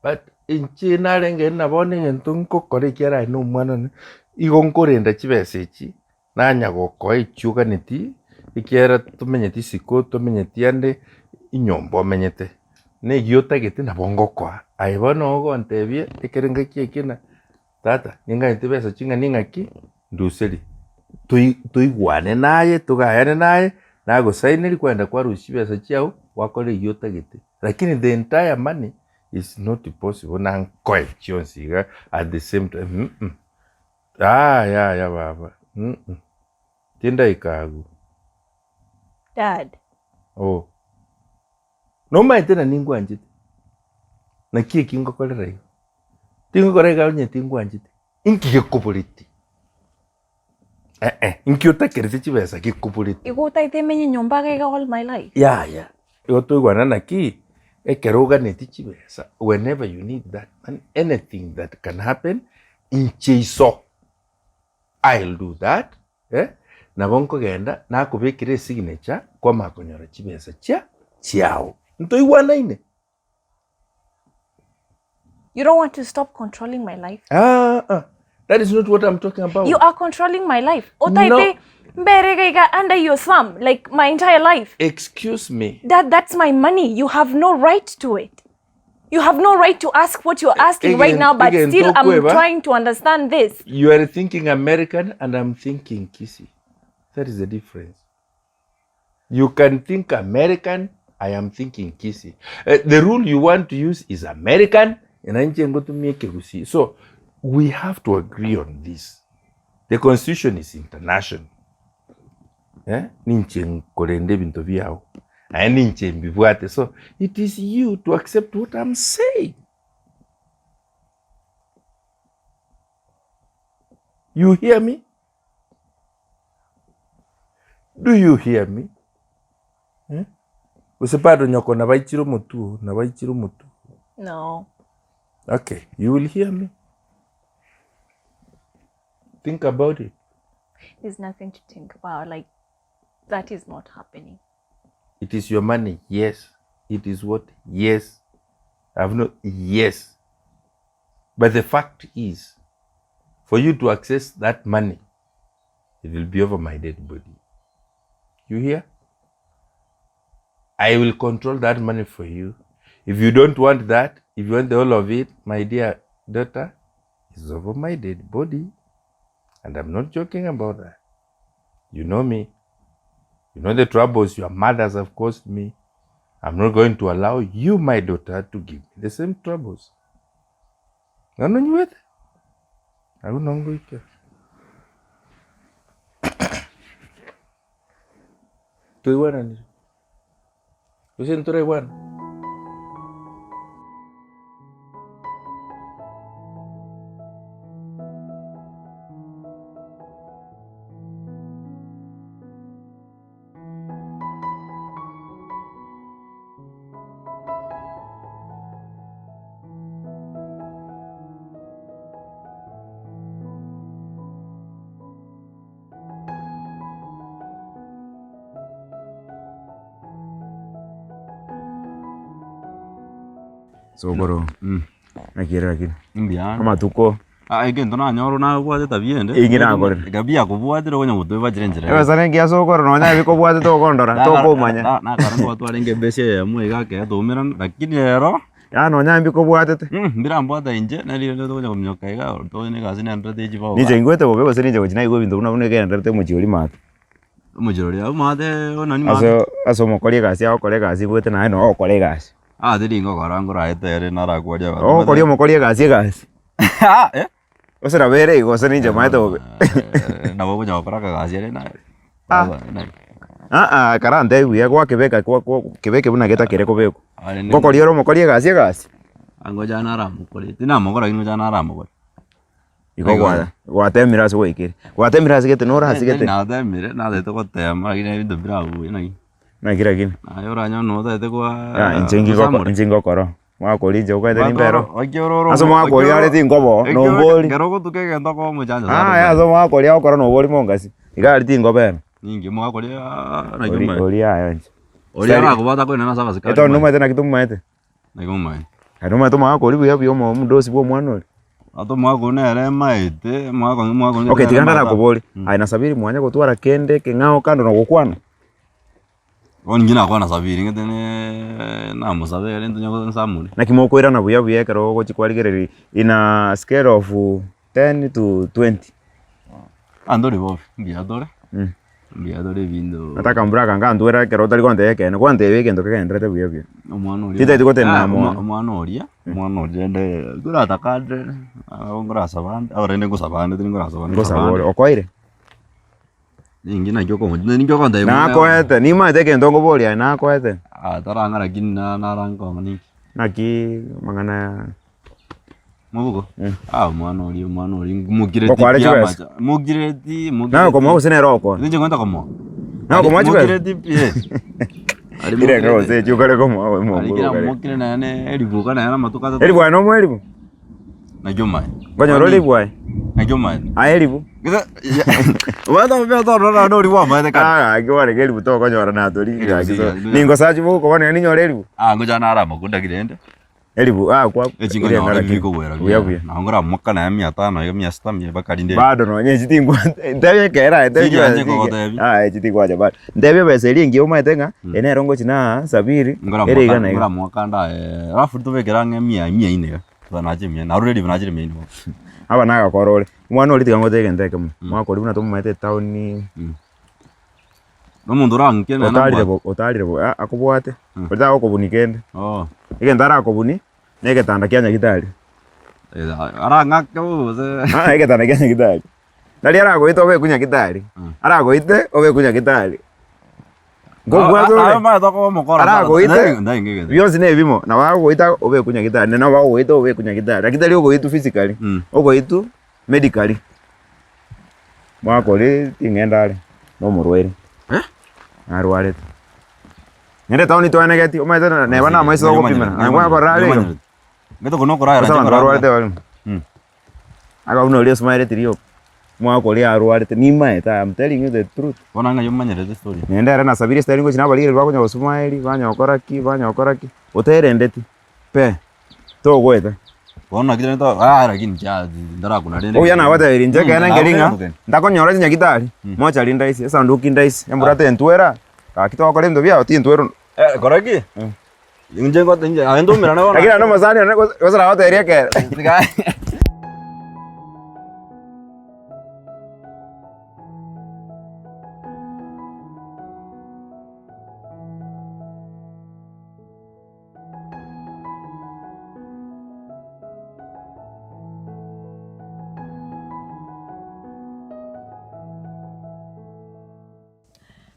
But inche narenge na bono egento nkokora ekiagera aye na omwana one, igo nkorenda chibesa echi, nanya gokoa echio oganeti, ekiagera tomenyeti isiko, tomenyeti ande, enyomba omenyete. Na eyio otagete nabo ngokoa. Aye bono ogontebia ekero engaki eke na tata ninganyete besa ching'ani ng'aki, nduserie. Toi toigwane naye, togayane naye, nagosaineria kwagenda kwarusia chibesa chiago, gwakora eyio otagete. Lakini the entire money is not possible na nkoe chionsi iga at the same time mm yaya baba mm tindaika agwo. Dad. Oh. Nomaete na ningwanchete, naki eki ngokorera iga? Tingokora iga onye tingwanchete, inki gekoboreti? Eh-eh, inki otakerete chibesa gekoboreti? Igo otaete emenye nyomba iga iga all my life? Yaya, igo toigwana naki, ekero oganeti chibesa, whenever you need that money, anything that can happen, inche iso, I'll do that, eh, nabo nkogenda nakobekera esignature kwamanya konyora chibesa chia chiao. Ntoigwanaine? You don't want to stop controlling my life? Ah, ah. That is not what I'm talking about. You are controlling my life. Otaete No. mbere iga iga under your thumb like my entire life. Excuse me. Dad, that's my money. You have no right to it. You have no right to ask what you're asking right Again- now, but again, still I'm tokweba. trying to understand this. You are thinking American and I'm thinking Kisii. That is the difference. You can think American, I am thinking Kisii. Uh, the rule you want to use is American, and inche ngotumia Ekegusii. So we have to agree on this. The constitution is international. Eh? Ninche nkorenda ebinto biao. Aye ninche mbibwate. So it is you to accept what I'm saying. You hear me? Do you hear me? Eh? Gose bado nyoko nabaichire omotwe oo, nabaichire omotwe. No. Okay, you will hear me. Think about it. There's nothing to think about. Like, that is not happening. It is your money, yes. It is what? Yes. I've no yes. But the fact is, for you to access that money, it will be over my dead body. You hear? I will control that money for you. If you don't want that, if you want the whole of it, my dear daughter, it's over my dead body. And I'm not joking about that. You know me. You know the troubles your mothers have caused me. I'm not going to allow you, my daughter, to give me the same troubles. Ng'a nonywete? Abwo noo ngoikera. Twaigwananire? Gose ntoraigwana? Sokoro, naki ere lakini? Mbuya ande. Amatuko. Ah, egento nanyora nabwate etabia ende. Inki nakorire? Etabia yakobwatire okonya gotwebachera enchera. Ebesa nengiya sokoro nonya ebikobwate tokondora, tokomanya. Nakare ntwatwarenge ebesa eyemo iga ekero twaumerana, lakini rero. Yaani nonya mbikobwatete. Mbirambwate inche, nari rende tokonya kominyoka iga, tonya egasi nenderete echibao. Ninche ingwete bobe gose ninche gochia naigwa ebinto buna buna egendererete omochie oria maate. Omochie oria abwo maate nani maate. Ase ase omokori egasi agokora egasi igwete naye noo ogokora egasi. Ah teri ngokora ngoraete ere narakwaria abanto. Ogokori omokori egasi egasi. Gose nabo ere igo gose ninche maete bobe. Nabo okonya gokora akagasi ere naye. Aa karantebie buya gwakebeka kwa kwa kebeke buna getakere kobekwa. Ngokoria ore omokori egasi egasi. Ngocha naramokore, tinamokora lakini ngocha naramokore. Igo gwa gwatemire ase gwaikire. Gwatemire ase gete nore ase gete. Natemire, natete gotema lakini ebinto mbirabuya naki. Naki lakini. Naye oranyore notagete kwa Inche ngigoko inche ngokora. Mwakori inche okogete nimbe ero. Ekiororo Ase omwaka oria are tinkoba oo, nobori. Ekero ogotuka egento okoba omochancho Yaya ase omwaka oria agokora nobori mongasi, iga aria tinkoba ero. Ninki omwaka oria naki Ori omaete? oria yaya inche. Oria arakobwate akoirane ase abasikari Etondo nomaete naki tomomaete? Naki omaete? Aye nomaete omwaka oria buya buya omo omodosi bwa omwana oria? Ata omwaka oyio nere emaete, omwaka oyio omwaka oyio Okay nere tiga emaete. ndarakoborie, aye na Sabiri mwanya gotwara kende ekeng'ao kando na gokwana? Bono inche nakwana Sabiri ng'ete ne namosabe ere ntonya nsamore. Naki mokoirana buya buya ekero ogochia kwarigereria in a scale of ten to twenty. Ah ntori bobe, mbuya tore, mbuya tore ebinto. Nataka mbura aka nkantwera ekero otari gontebia ekeene, gwantebia egento kegendererete buya buya. Omwana oria Titageti gotenena mono. Omwana oria, omwana oria rende nkorataka nde, nabo nkorasaba ande, aba rende nkosaba ande tari nkorasaba Nkosaba ore, okoeire? Ninki naki okongo ninki ogontebia buna Nakoete, nimaete egento nkoboria aye nakoete. Ah tarang'a lakini na narankonga ninki. Naki amang'ana aya. Mobuko? Mm. Ah omwana oria omwana oria mokireti Okware pi chibesa? amacha mokireti mokireti. Naye okomoa gose nere okoa? Ninche ngoenda komoa. Naye okomoa chibesa? Mokireti pi eh. Ari Irenga mokireti. gose echi okare komoa oyo Ari omonguru kera okare. mokire naende eribuka naende amatuko atato. Eribu aye nomoa eribu? Naki omaete. Nkonyora ore eribu aye? Naki omaete. Aye eribu? Ah, gaki bono iga eribu tokonyora natori gaki so. Ningosachi bogokoba nonya ninyore eribu. Ah, ngocha nare amakunda ki rende. Eribu ah kwa Echingonyora irenga lakini. bikogwera Buya buya. Nabo ngoramoka naye mia tano iga mia sita mia mpaka rinde. Bado nonya echi tingwa ntebie ekero aye ntebie Tinyanche chibesa chinke. kogotebia. Ah echi tingwacha bado. Ntebie ebesa eria engiya omanyete ng'a eye nero ngochi naa Sabiri ere iga na iga. Ngoramoka ndaye alafu tobekere ang'e mia mia ine iga. Nache mia ine narure eribu nachire mia ine bono. Aba nagakora ore. Omwana oria tiga ngotebie egento ekemo, omwaka oria buna tomomaete etown, Nomonto orang'ike nere otarire nabwate. bo otarire bo ah akobwate, oria tagokobunia kende. Oh. Egento arakobuni, na egetanda kia nyagitari. Arang'ake bobe gose. Aa egetanda kia nyagitari. Nari aragoite obekwe nyagitari, aragoite obekwe nyagitari. Nkobwate ore? Aragoite, bionsi na ebimo, nabo agogoita obekwe nyagitari, naende nabo agogoita obekwe nyagitari, lakini tari ogoitwa physically, ogoitwa medically. Mwaka oria ting'enda are, na omorwaire, narwarete. Ng'ende etown twanegeti, omanyete neba namaiso togopimera, naye gwakorora are igo. Ase abanto barwarete barimo. Aka buna oria osmaereti rioka, omwaka oria arwarete, nimaete I am telling you the truth. Bono ng'ai omanyerete story? Naende ere nasabire esitari ngochia nabarigereria bakonya gosmaeri, banya gokora ki, banya gokora ki, oterendeti pe, togoeta. Bono naki rende to ah lakini inche ntarakuna rende. Obuya nagotebirie inche ekeene nkeri ng'a, ntakonyora chinyagitari, mochari ndaisi, esanduki ndaisi, embura tentwera, gaki togokora ebinto biao tintwerwa. Eh kora ki? Inche ngote inche aye ntomerane bono. Lakini naende omosani one gose gose nagotebirie ekeene. Tiga.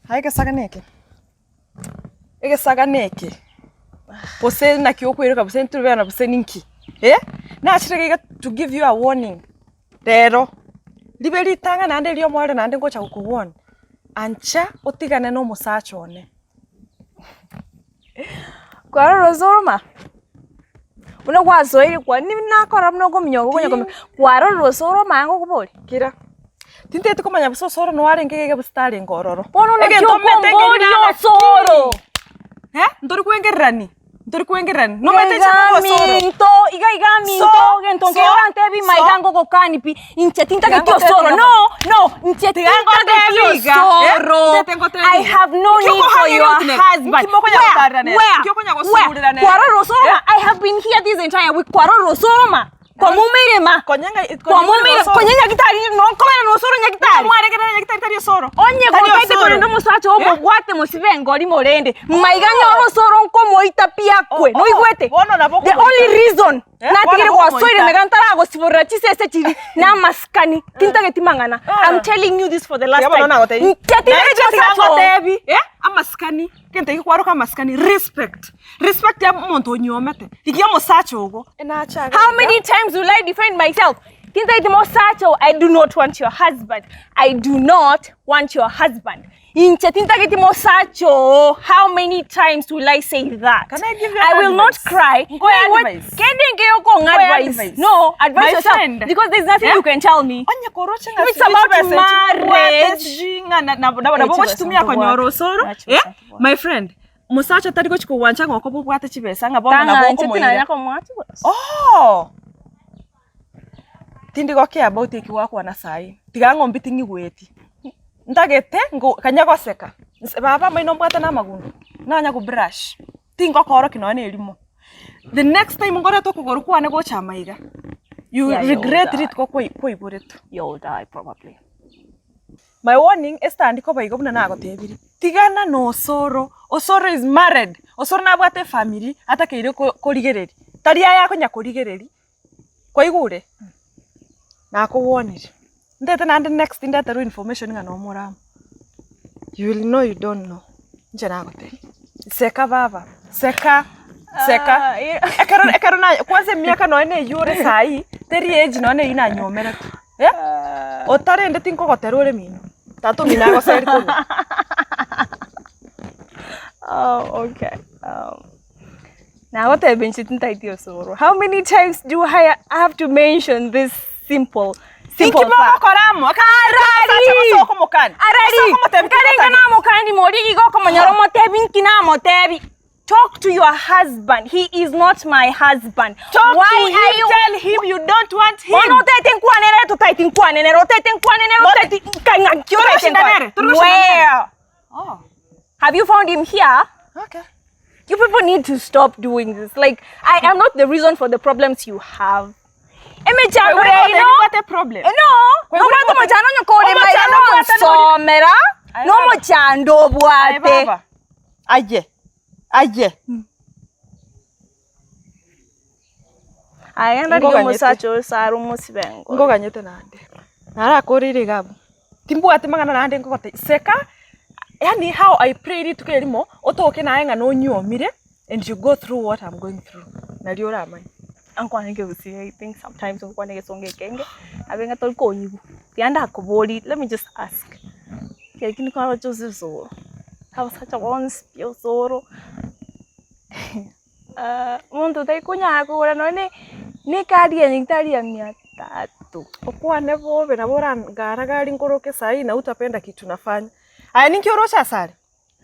Aye egesagane eke, egesagane eke, gose naki okoiroka gose ntorobera gose ninki eh? Nachire iga iga to give you a warning rero, ribe ritang'ani naende erio omoerio naende ngocha gokowarn, ancha otigane na omosacha one. Kwarora osoroma, buna gwasoire kwa nakora buna okominyoka okonya kominyoka, kwarorire osoroma ngokoboria? Kira, tintageti komanya gose osoro noo arenge iga iga gose tarenge ororo. Bono naki Egento omanyete nkeri okomboria nagaki. osoro? Eh, ntori kwengererani, ntori kwengererani, nomanyete inche Iga nigo osoro. minto, iga iga minto, So, gento so, nkeiyo orantebi so. maiga ngogokani pi, inche tintageti Tiga osoro, ngotebi no, no, inche Tiga tintageti ngotebi iga, eh, osoro. ntete ngotebi I iga. have no Nki need for okohang'era your otinene? husband. Nki mokonya Where? gotarera nere? Where? Nki okonya Where? gosurera nere? Kwarorire osoro Eh? I have been here this entire week, kwarorire osoro ma? Kwamomeire ma? Konya ng'a- konya Kwamomeire, osoro. konya nyagitari, nokobera nosoro nyagitari. Mwaregerera nyagitari tari osoro. Onye Tari gotaete osoro. korenda omosacha oo Eh? mobwate mosibe engori morende. Maiga nyore osoro nkomoita pi akwe. Oh, oh, Noigwete? bono nabo The okomoita. only reason Eh, natigire bono nabo gwasoire okomoita. mega ntaragosiborera chisese chiri namasikani tintageti mang'ana. I'm telling you this for the last Tiga bono time. nagotebi. Inche Naye tintageti inche tiga omosacha oo. ngotebi, eh, amasikani, egento eke kwaroka amasikani, respect. Respect ya omonto onyiomete, rigia omosacha ogo. Enacha iga How iga. many times will I defend myself? Tintageti mosacha oo, I do not want your husband. I do not want your husband. Inche tintageti mosacha oo, how many times will I say that? Can I give you I an will not advice? cry. Nkoe Wait, what? advice. Kende nkeyo kong'a Nkoe advice. advice. No, advise My yourself. friend. Because there's nothing Eh? you can tell me. Onye koroche ng'a If it's sijui about chibesa echi marriage. mbwate sijui ng'a na- na- nabo Eh, nabo chibesa gochitumia ntobwate. konyora osoro Ah, chibesa eh? ntobwate. My friend, mosacha tari gochi kogwancha ng'a okoba obwate chibesa ng'a bono nabo Tang'a inche okomoira. tinanya komoa chibesa. Oh! Tindi go care about eki gwakwana saii, tiga ng'ombi ting'igweti. Ntagete ngo kanya goseka, nse baba maino mbwate na amagundo, nanya go brush, tingokorokia nonye na erimo. The next time ngorete okogoro kwane gocha amaiga, you will Yeah, you'll regret die. rituko kwai kwaiboretwe. You'll die probably. My warning estandi koba igo buna nagotebirie, tigana na osoro, osoro is married, osoro nabwate efamiri atakeire ko korigereria, tari aye akonya korigereria, kwaigure? Nakowarnire, ntete naende next ndeterwe information ng'a nomore amo, you will know you don't know, inche nagotebia, seka baba, seka, seka, ekero ekero na kwanza emiaka nonye na eywo ore saii, teri age nonye na eywo nanyomeretwe. Eh, otarende tinkogotera ore mino, tata omino agoseri korwa. Oh, okay. Um, nagotebia inche tintaeti osoro. How many times do I have to mention this simple simple Inki fact? mogokora amo? Arari! Gose okomokani? Arari! Gose okomotebi Nkarenge tinatagete? namokani moria iga okomonyora omotebi nki namotebi. Talk to your husband. He is not my husband. Talk Why to are him, you tell him you don't want him. Bono otaete nkwane nere totaeti nkwane nere otaete nkwane nere Mo- otaeti nkang'aki Tore otaete goshinda nkwane. nere, tore goshinda nere. Where? Oh, Have you found him here? okay. You people need to stop doing this. Like, I am not the reason for the problems you have. Emechando Wewe yaino. what a problem. Eh, No, Wewe nobwate what- omochando onye kore Omochando maega obwate nori- nonsomera Aye, baba. nomochando Aye obwate. baba. Aye. Aye. Aye ndarigia Ngoganyete. omosacha oyo sare omosibe engoro. Ngoganyete naende. Narakoreire iga abwo. Timbwati mang'ana naende ngogote seka, yaani how I pray rituko erimo, otoke naye ng'a nonyiomire and you go through what I'm going through, nario oramanye. Ankwane ekegusii I think sometimes okokwana egesongo ekenge, abe ng'a tori konyigwa. Tiga ndakoborie, let me just ask, ekero ki nkorache ase osoro, abasacha bonsi pi osoro, omonto otari konyara kogora nonye na ekadi ya nyagetari ya mia tatu. Okwane bobe nabo orangara-gari nkoroke saii na utapenda kitu nafanya. Aye ninki oroche asare?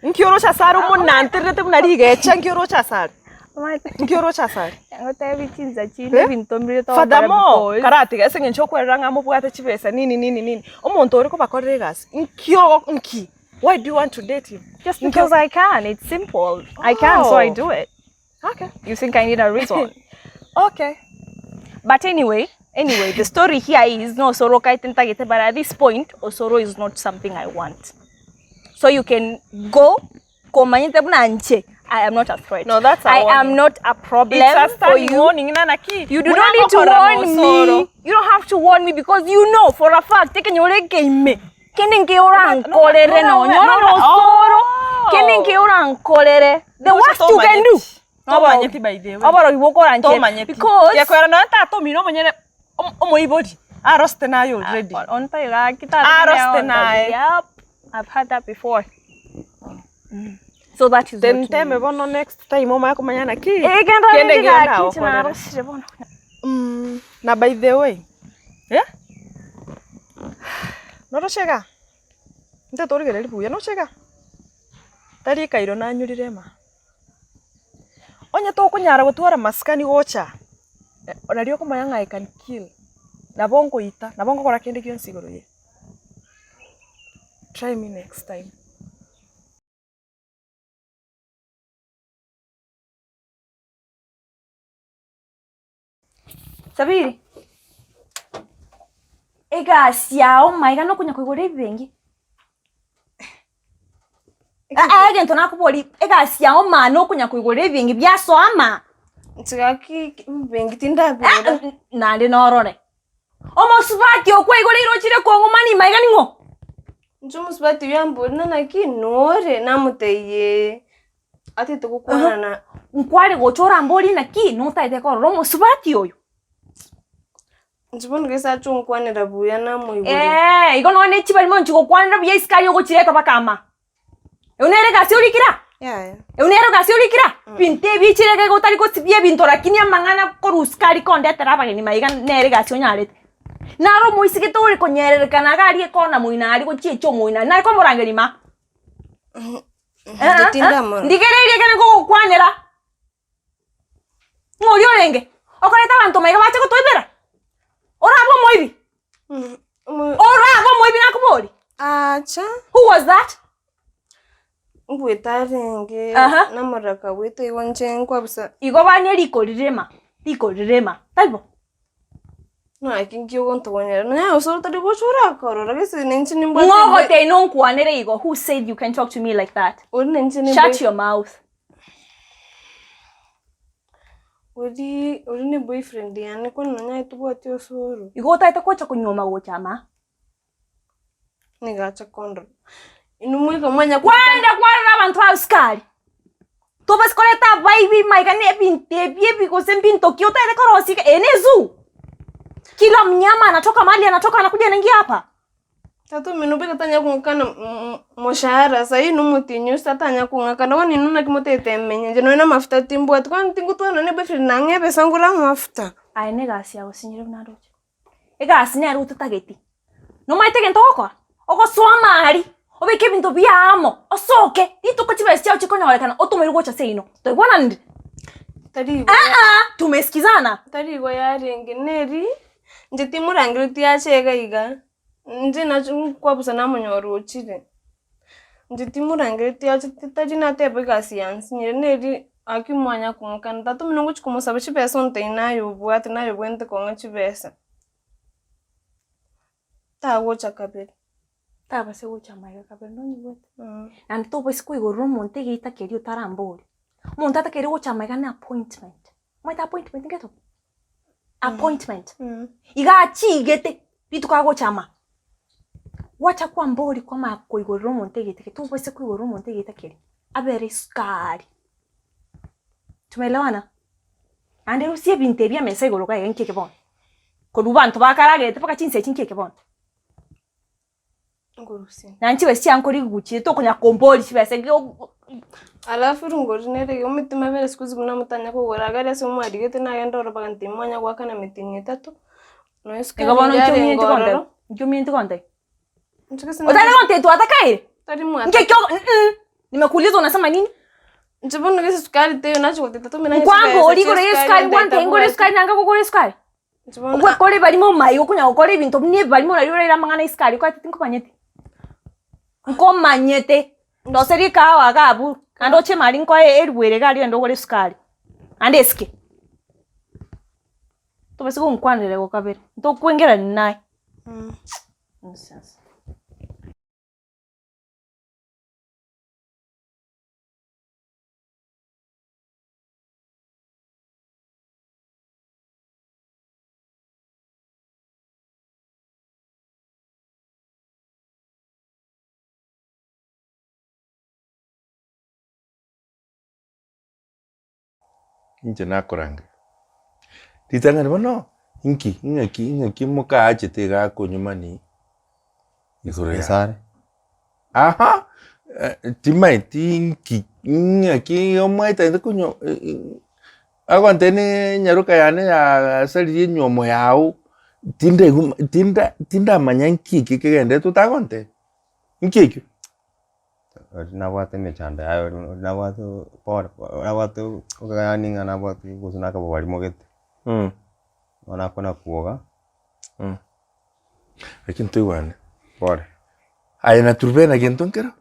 Nki oroche asare omonantererete buna rigecha nki oroche asare? Omanyete Nki oroche asare? ngotebi chinsa chinde Eh? ebinto mbire togokora Furthermore, because karatiga ase eng'encho okwerora ng'a mobwate chibesa nini nini nini, omonto ore kobakorera egasi, nki ogo nki? Why do you want to date him? Just Nki because I can, it's simple. I can, so I Oh. do it. Okay. You think I need a reason? Okay. But anyway, anyway, the story here is no Osoro kaitentagete, but at this point, Osoro is not something I want. So you can go komanyete buna nche. I am not a threat. No, that's a I am warning. not a problem It's a for standing you. warning ng'a naki. You do buna not need to ngokora warn nosoro. me. You don't have to warn me because you know for a fact ekenyoro eke ime. Kende nki orankorere nonya ore nosoro, kende nki orankorere, the worst you can do, Tomanyeti by the way. oborogi bokoranchera Tomanyeti. because Gekoera nonya tata omino omonyene omo- omoibori, arosete naye already. Ontayo gaki tata Arosete naye. Yep, I've heard that before. So that is Then not teme me. bono next time omanye komanya naki, Eh, genda kende rende ngiyo gaki inche nagokorera. narosire bono. Na by the way, eh, noroche iga, intete origereria buya noche iga, tari ekairo nanyurire ema, onye tokonyara gotwara masikani gocha, nario okomanya ng'a I can kill, nabo nkoita, nabo nkokora kende gionsi igoro ye. Try me next time. Sabiri, egasi yao maiga nokonya koigora ebibengi. Aa egento nakoboria, egasi yao maa nokonya koigora ebibengi biasoa ama? Inche gaki ebibengi tindabigora. Naende norore, omosubati okwaigoreire ochire kong'umani maiga ning'o? Inche omosubati oyio amborire naki nore, namotebia ee. Atete gokwana na. Nkware gocha oramborie naki notaete korora omosubati oyo. Inche bono gese ache onkwanera buya namoigure. Eeh, igo nonya ne chibarimo nchigokwanera buya isiko aria ogochireta mpaka ama. Eyio nere egasi orikire? Yaya. Eyio nere egasi orikire? Binto ebi chire iga otari gosibia ebinto lakini amang'ana korwa isiko aria kondetera abageni maiga nere egasi onyarete. Naro omoisigete ore konyererekana iga aria ekona moino aria gochia echa omoino aria, nare komorangeria ma? Ndigererie ekero nkogokwanera, ng'a oria orenge okoreta abanto maiga bache gotoibera, orabe omoibi? Orabe omoibi nakoboria? Acha. Who was that? Ngoeta arenge Aha. namoraka goeta igo inche nkwabusa. Igo banie riko rirema, riko rirema, taibo? Naki nki ogontogonyera nonya gose otari gocha orakorora gese ninche nimbwate Ng'o ogotebia nonkwanere igo? Who said you can talk to me like that? Ori ninche Shut nimbe your mouth. ori ori ne boyfriend yane kwani nonya aye tobwati osoro. Igo otagete gocha konyuoma gocha ama? Nigo acha kondora. Inwe mweka mwanya Kwenda kwarora abanto ba sukari. Tobasi koreta abaibi maiga na ebinto ebi ebi gose mbinto ki otagete korosia iga eye ne ezoo. Kila mnyama anatoka mahali anatoka anakuja anaingia hapa. Tata omino beka tanya kong'akana moshahara sahi nomotienyi ase tatanya kong'akana bono inwe naki motagete menye inche nonye na amafuta timbwati kwani tingotwara nonye boyfriend nang'e ebesa ngore amafuta. Aye na egasi yago sinyire buna ndoche. Egasi nere ototageti. Nomaete egento ogokora? Ogosoa amari, obeke ebinto biao amo, osoke, rituko chibesa chiao chikonyorekana otomerwe gocha seino. Twaigwananire? Tari igo Aa, tumesikizana? Tari igo yarenge neri, inche timorangeretie ache iga iga, inche nachi nkwabusa namonyora ochire. Inche timorangeretie ache tari nateba egasi yansinyire neri Gaki mwanya kong'akana, tata omino ngochia komosaba chibesa ontebie naye obwate naye obwenerete kong'a chibesa. Tagocha kabere. Tabasa gocha amaiga kabere nonyigwete? Naende tobaisa koigorera omonto egeita keria otarambori. Omonto atakeire gocha amaiga na appointment. Omanyete appointment ngeto? Appointment. Iga achigete rituko agocha ama, gwacha kwambori kwamanya koigorera omonto egeita keria, tobaisa koigorera omonto egeita keria, abere isukari. Tumeelewana? Naende rusia ebinto ebi emesa igoro iga iga nki eke bono? Korwa abanto bakaragerete mpaka chinsa echi nki eke bono? Ngorusia. Naende chibesa chiane nkorigia chire tokonya komboria chibesa Alafu rongori nere iga omotima bere siku hizi buna motanya kogora gari ase omwarigete nagenda ororo bagantebia mwanya goakana emetienyi etato, nonya Igo esukari bono yarenge inki omineti ororo. gontebia? Inki omineti gontebia? Inche gose Otari gontebia twatakaire? Tari mwata. Inki ekio nimekuuliza unasema nini? Inche bono gese esukari teiyo nachia gotebia tata omino ang'e chibesa Nkwamboria chia igoro ya esukari esukari onde ngwantebia ngore tabwati. esukari nanga kogora esukari? Inche bono Ogwekora ebarimo omaye okonya gokora ebinto buna ebarimo nario oraire amang'ana a esukari okanyete tinkomanyeti. Nkomanyete, ndoserie ekahawa iga abwo, naende oche mari nkoe eribu ere iga aria ogende ogore esukari, naende esike. Tobasa gonkwanera igo kabere, ntokoengerania naye. Nonsense. Inche nakorangeria. Ritang'ani bono, inki, ing'aki, ing'aki mokaachete iga akonyumani igoro ya. Gesare. Aha, timaeti inki, ing'aki omwaetete konywa agontebia ne enyaroka yane yasaririe enywomo yago, tindaigwa tinda tindamanya nki eke kegenderete otagontebia, nki ekio? Oria nabwate emechando yaye oria oria nabwate pore nabwate yaani ng'a nabwate gose nakabwari mogete, bono akona kwoga. Lakini toigwane. Pore. Aye na Truvena gento nkero,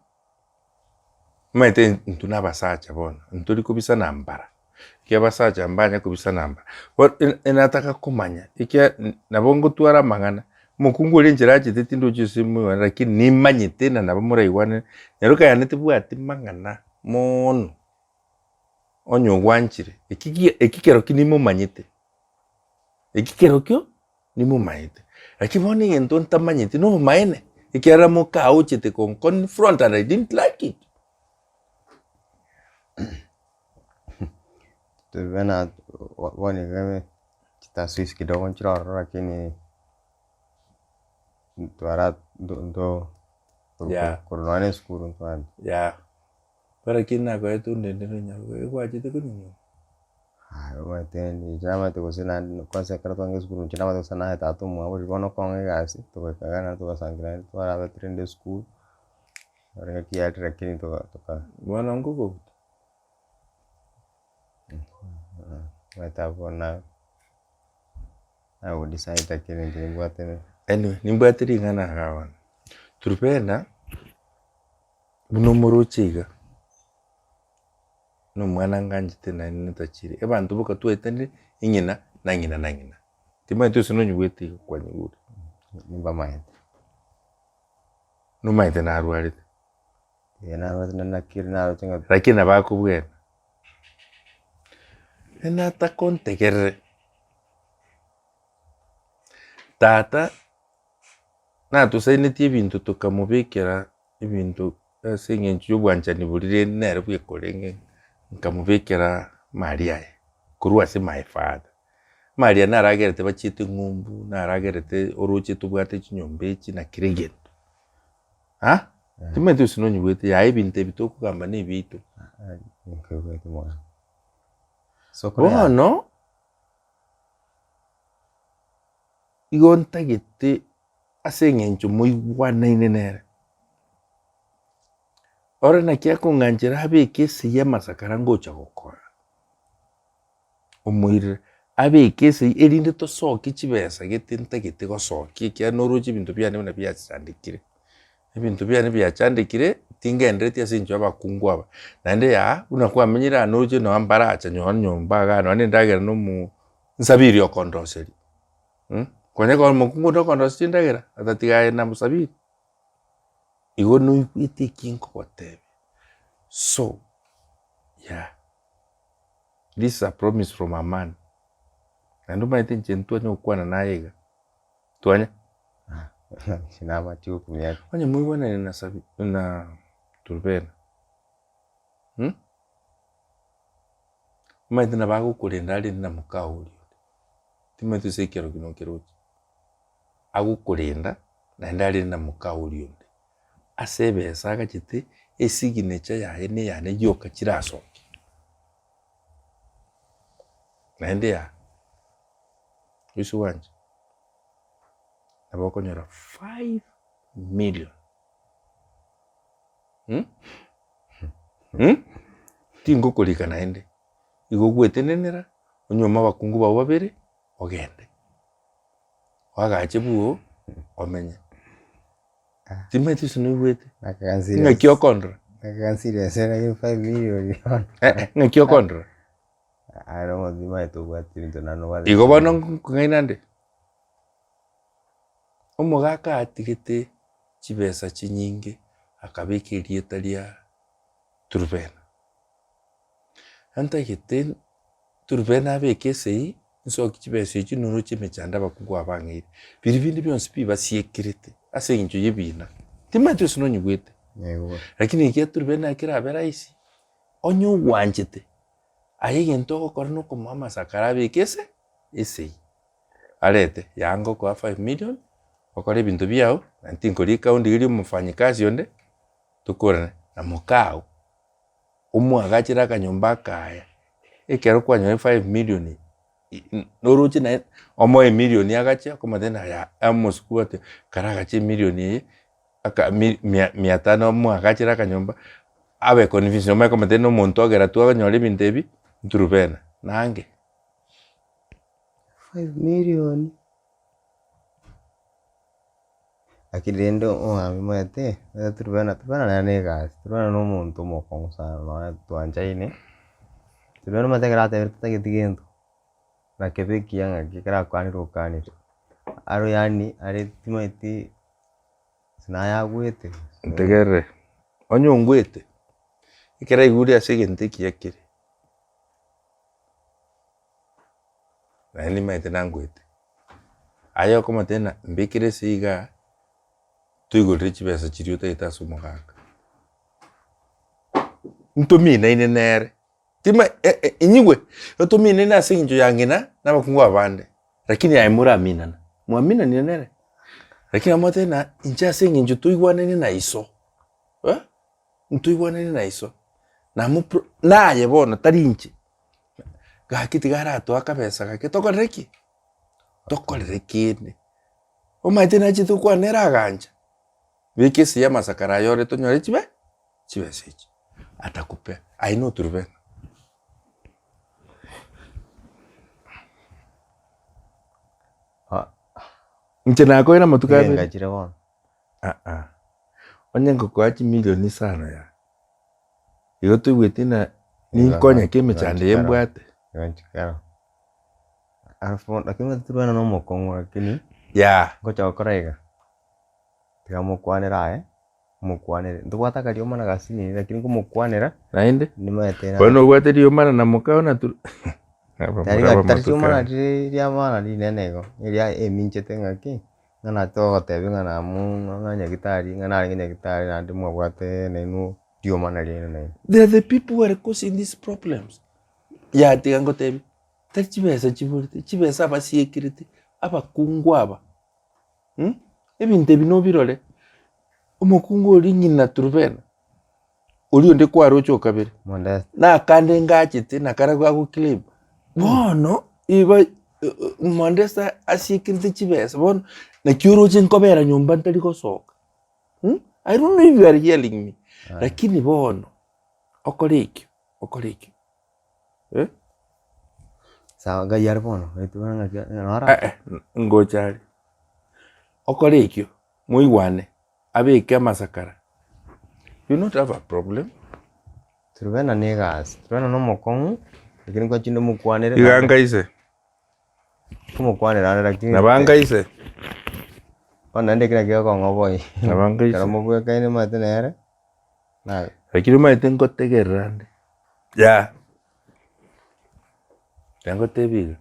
omanyete intwe na abasacha bono, ntori kobisana mbara, ekiagera abasacha mbanya kobisana mbara. Bono enataka komanya ekiagera nabo ngotwara amang'ana, omokungu oria enchera achete tindochi ase moigwane lakini nimanyete na nabo moraigwane, nyaroka yane tebwati mang'ana moono, onye ogwanchire, eki gie eki kerokio nimomanyete, eki kerokio. Nimomaete. Lakini bono egento ntamanyeti nobomaene, ekiagera mokaochete konconfront and I didn't like it. Tobena bono iga chitaswisi kidogo nchire ororo lakini ntwara ndo ndo Yeah. korwa nonya na esukuru ntware. Yeah. Lakini nakoete ondendere onyaroke, egwachete konywa. Omanyete inche namanyete gose naende kwanza ekero twang'e esukuru inche namanyete gose naye tata omwabo riria bono okong'a egasi, togaika iga naende togasangerera naende twarabete rende esukuru, ore ng'aki yarire lakini toka toka. Bono nkogobuta. Omanyete abwo bono na nagodecide lakini inche nimbwate. Anyway, nimbwate ring'ana igaa bono, Turubena, buna omoroche iga. Na omwana nganchete naende natachire, abanto boka twaetanire eng'ina na ng'ina na ng'ina. Timanyeti gose nonyigwete igo kwanyigure. Nimbamaete. Nomaete narwarete. Ee narwarete naende nakire naroche ng'a. Lakini nabo akobwena. Nataka ontegerere, tata natosainetie ebinto tokamobekera ebinto ase eng'encho ya obwanchani boria rende nere bweka orenge, nkamobekera amari aye korwa ase my father. Amari aya naragerete bachiete ng'umbu, naragerete oroche tobwate chinyomba echi na kera egento ah, timanyeti gose nonyigwete yaya ebinto ebi tokogamba na ebiaito. Bono, igo ntagete ase eng'encho moigwanaine nere. Ore naki akong'anchera abeke esegi amasakara ngocha gokora, omoirere, abeke esegi erinde tosokie chibesa gete ntagete gosokia ekiagera noroche ebinto biane buna biachandekire, ebinto biane biachandekire, tingendereti ase eng'encho ya abakungu aba. Naende yaa, buna kwamenyire aa noroche nonya mbaracha nyonya nyomba igaa nonya na endagera na omo nsabiri okondoseria. Konya kore omokungu onde okondosia chindagera, otatiga aye na mosabiri. Igo noigwete eki nkogotebia, so yeah, this is a promise from a man. Naende omanyete inche ntwanye gokwana naye iga, twanya? Namache gokumia. Onye moigwanane na Sabi na Turubena, omanyete nabo agokorenda arende na mokao oria onde. Timanyeti gose ekero ki nokeroche, agokorenda naende arende na mokao oria onde. Ase ebesa agachete esignature yaye na eyane yoka chirasoke. Naende yaa, gose gwancha, nabo okonyora 5 million Tingokorika naende, igo ogwetenenera, onyuome abakungu bao babere, ogende. Oagache bwoo, omenye. Timanyeti gose noigwete, ng'aki okondora? Eh eh, ng'aki okondora? Igo bono nkong'aina nde? Omogaka atigete chibesa chinyinge akabeka erieta ria Turubena. Ntagete Turubena abeke esegi, nsoki chibesa echio noroche emechando abakungu aba bang'eire. Biria binde bionsi pi basiekerete ase eng'encho y'ebina. Timanyeti gose nonyigwete. Lakini ekia Turubena kerabe rahisi, onye ogwanchete. Aye egento ogokora na okomoa amasakara abeke ase esegi, arete yanga ngokoa five million, okore ebinto biago, na tinkorika ondigerie omofanyikazi onde, tokorane na mokao, omwagachere akanyomba akaya, ekero kwanyora five million eye, noroche naye omoe emillion agache okomotebia ng'a yaya omosubati ati karagache emillion eye, aka mi mia mia tano omwagachere akanyomba, abe convinced omanye komotebia na omonto ogera twanyora ebinto ebi, nturubena, nange. Five million. Lakini rende omwami omanyete, omanyete Turubena, Turubena nere na egasi, Turubena na omonto omokong'u sana nonya twanchaine, Turubena omanyete ekero atebire tatageti gento, na kebe ekiya ng'aki ekero akwanire okwanire, aro yaani are timanyeti gose naye agwete. Ntegerere, onye ongwete, ekero aigure ase egento ekiya kere, naende nimanyete nangwete. Aye okomotebia ng'a mbekere ase igaa, toigorere chibesa chiria otagete ase omogaka. Ntominaine nere, tima inyigwe, ntominaine ase eng'encho ya ng'ina na abakungu abande, lakini aye moraminana, mwaminanire nere, lakini omotebie ng'a inche ase eng'encho toigwanaine na iso ntoigwanaine na iso, namopro naye bono tari inche. Gaki tiga aratoe akabesa gake tokorere ki? Tokorere kende. Omanyete nachete gokwana nere agancha, beka esegi amasakara aya ore tonyore chibe chibesa echi, atakupea aye noturubena. Inche nakoire amatuko abere. Ngachire bono. Aa, onye ngokoa chimilion isano yaa, igo toigweti ng'a ninkonye ki emechando eye mbwate? Igo nchikero. Alafu bono lakini omanyete torwana na omokong'u lakini, Yaa. ngocha gokora iga, tiga mokwanere aye, mokwanere, ntobwate akariomana gasinini lakini nkomokwanera, Naende, nimanyete na bono obwate riomana na mokao na turu Tari ng'a tari riomana rire ria maana rinene igo, eria eminchete ng'aki. Ng'a natogotebia ng'a namu ng'a nyagitari ng'a narenge nyagitari naende mwabwate nainwe riomana riaino nainwe. They are the people who are causing these problems. Yaya tiga ngotebie, tari chibesa chiborete, chibesa abasiekerete, abakungu aba ebinto ebi nobirore, omokungu oria ng'ina Turubena. Oria onde kwaroche okabere, nakande ngachete nakarabwo agoclaim. Bono igo Mondesa asiekerete chibesa bono naki oroche nkobera nyomba ntari gosoka I don't know if you are hearing me lakini bono okore ekio okore ekio eh. Sawa ngai are bono Eh eh ngocha are, okore ekio moigwane. Abeke amasakara, you not have a problem. Turubena na egasi, turubena na omokong'u, lakini ngochinde omokwanere Iga naende nkaise. komokwanera ande lakini Nabo nkaise. Bono naende ekero nakio gekong'oboyia, Nabo nkaise. ekero mobwekaine omanyete nere, na Lakini omanyete ngotegerera ande, yah, ekero ngotebia iga.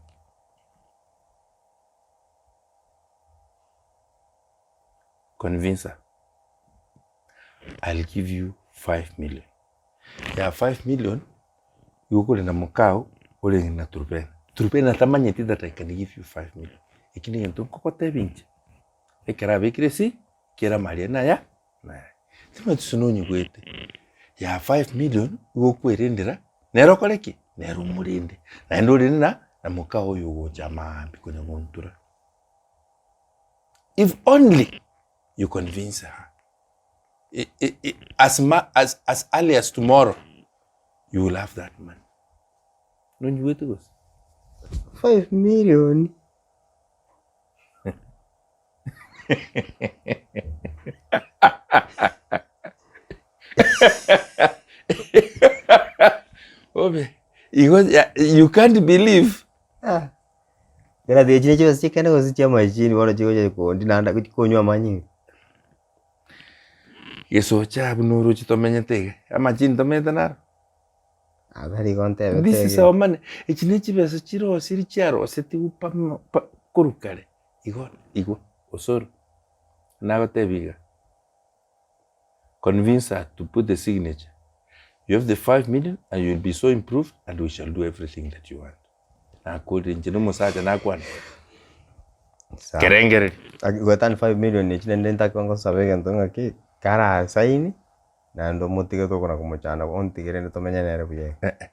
Convince her, I'll give you five million. Ya five million, igo okorenda mokao orenge na Turubena. Turubena tamanyeti that I can give you five million. Eki negento nkogotebia inche, ekero abekire esi, kera amaria naya naye. Timanyeti gose nonyigwete, ya five million, igo okwerendera, nere okore ki? Nere omorende. Naende orende na na mokao oyo ogocha maambia konya gontura. If only you convince her as, as, as early as tomorrow you will have that money. Nonyiwete gose? 5 million. Obe, igo you can't believe. Ah. Kera echi ne chibesa chi'ekende gose chi'amachini bono chigocha kondi naende gochi konywa amanyinga. Gesocha abwo noroche tomenyete iga, amachini tomenyete naro? Ah, tari igo ntebete This is iga. our money. Echi ne chibesa chirosiri chiarosetigwe pamo pa korwa kare. Igo igo osoro, nagotebia iga, convince her to put the signature. You have the 5 million and you will be so improved and we shall do everything that you want. Nakorire inche na omosacha nakwana. Sawa. Kerengereri. Aki goetani 5 million echi naende ntake ngosaba egento ng'aki, kara sign, naende omotige tokona komochanda ontige rende tomenye nere buya iga. Eh eh.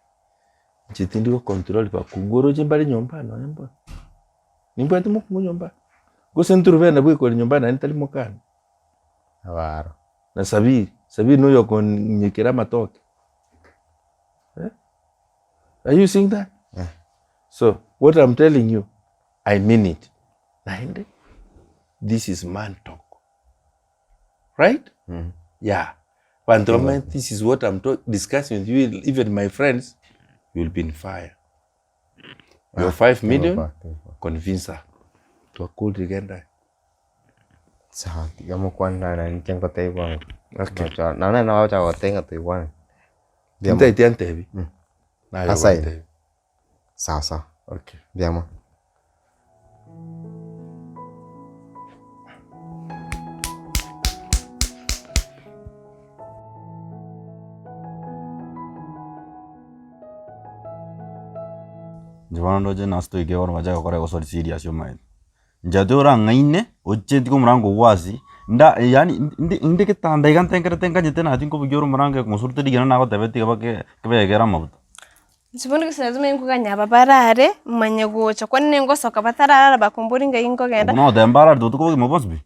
Inche tindi go control bakungu oroche mbare nyomba nonya mbono. Nimbwate mokungu nyomba. Gose nturube nabwo ekore nyomba naende tari mokani. Abaro. Na Sabiri, Sabiri noyo okonyekera amatoke. Eh? Are you seeing that? Yeah. So, what I'm telling you, I mean it. Naende, this is man talk. Right? Mm. Yeah. Banto bamanye, this is what I'm talk, discussing with you, even my friends, you'll be in fire. Your 5 million, convince her. Twakorire genda. Sawa, tiga mokwane naye naende inche ngotebi bwango. Okay. Nacha naende nabo agocha goteba ng'a toigwane. Mbuya mono. Ntaeti antebi. Naye Ase aye. ogontebi. Sawa sawa, Okay. mbuya mono. Inche bono ndoche nase toike bono bachake gokora egosori serious omanyete. Inche torang'aine, oche tiga omorango oywo ase, nda yaani ndi inde getanda iga ntengerete nkanyete nachi nkobugia ore omorango ekong'usa teri rigena nagotebetie iga bake kebekere amabuta. Inche bono gose lazima inkoganya aba barare, manye gocha, kwani ningosoka batararara bakombori ng'ai nkogenda. Buna ogoteba mbararete botuko bogima bwonsi pi?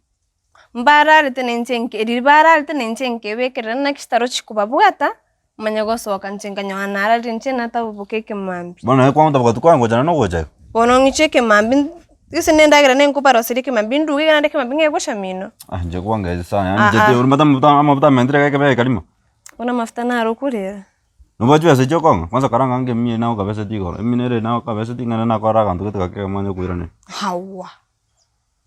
Mbararete na inche nke riria bararete na inche nkebekerera naki chitarochi kobabwata, manye gosoka inche nkanyora nararire inche nataboboka ekemambia. Bono naye kwang'uta boka tikwaye ngocha naende ogocha igo. Bono ng'iche ekemambia gese na endagera nenkobaroseria ekemambia nduge iga naende ekemambia ng'ai gocha mino. Ah inche kwangechia sana yaani inche Ah, ah. ti omanyete amabuta amabuta amentire iga ekebeka rimo. Bono amafuta naro okorera. Nobwate chibesa echio okong'a, kwanza karanga ange emia nagokabeseti igoro, emia nere nagokabeseti ng'ende nakore aganto gete gake manye koiraneria. Hawa!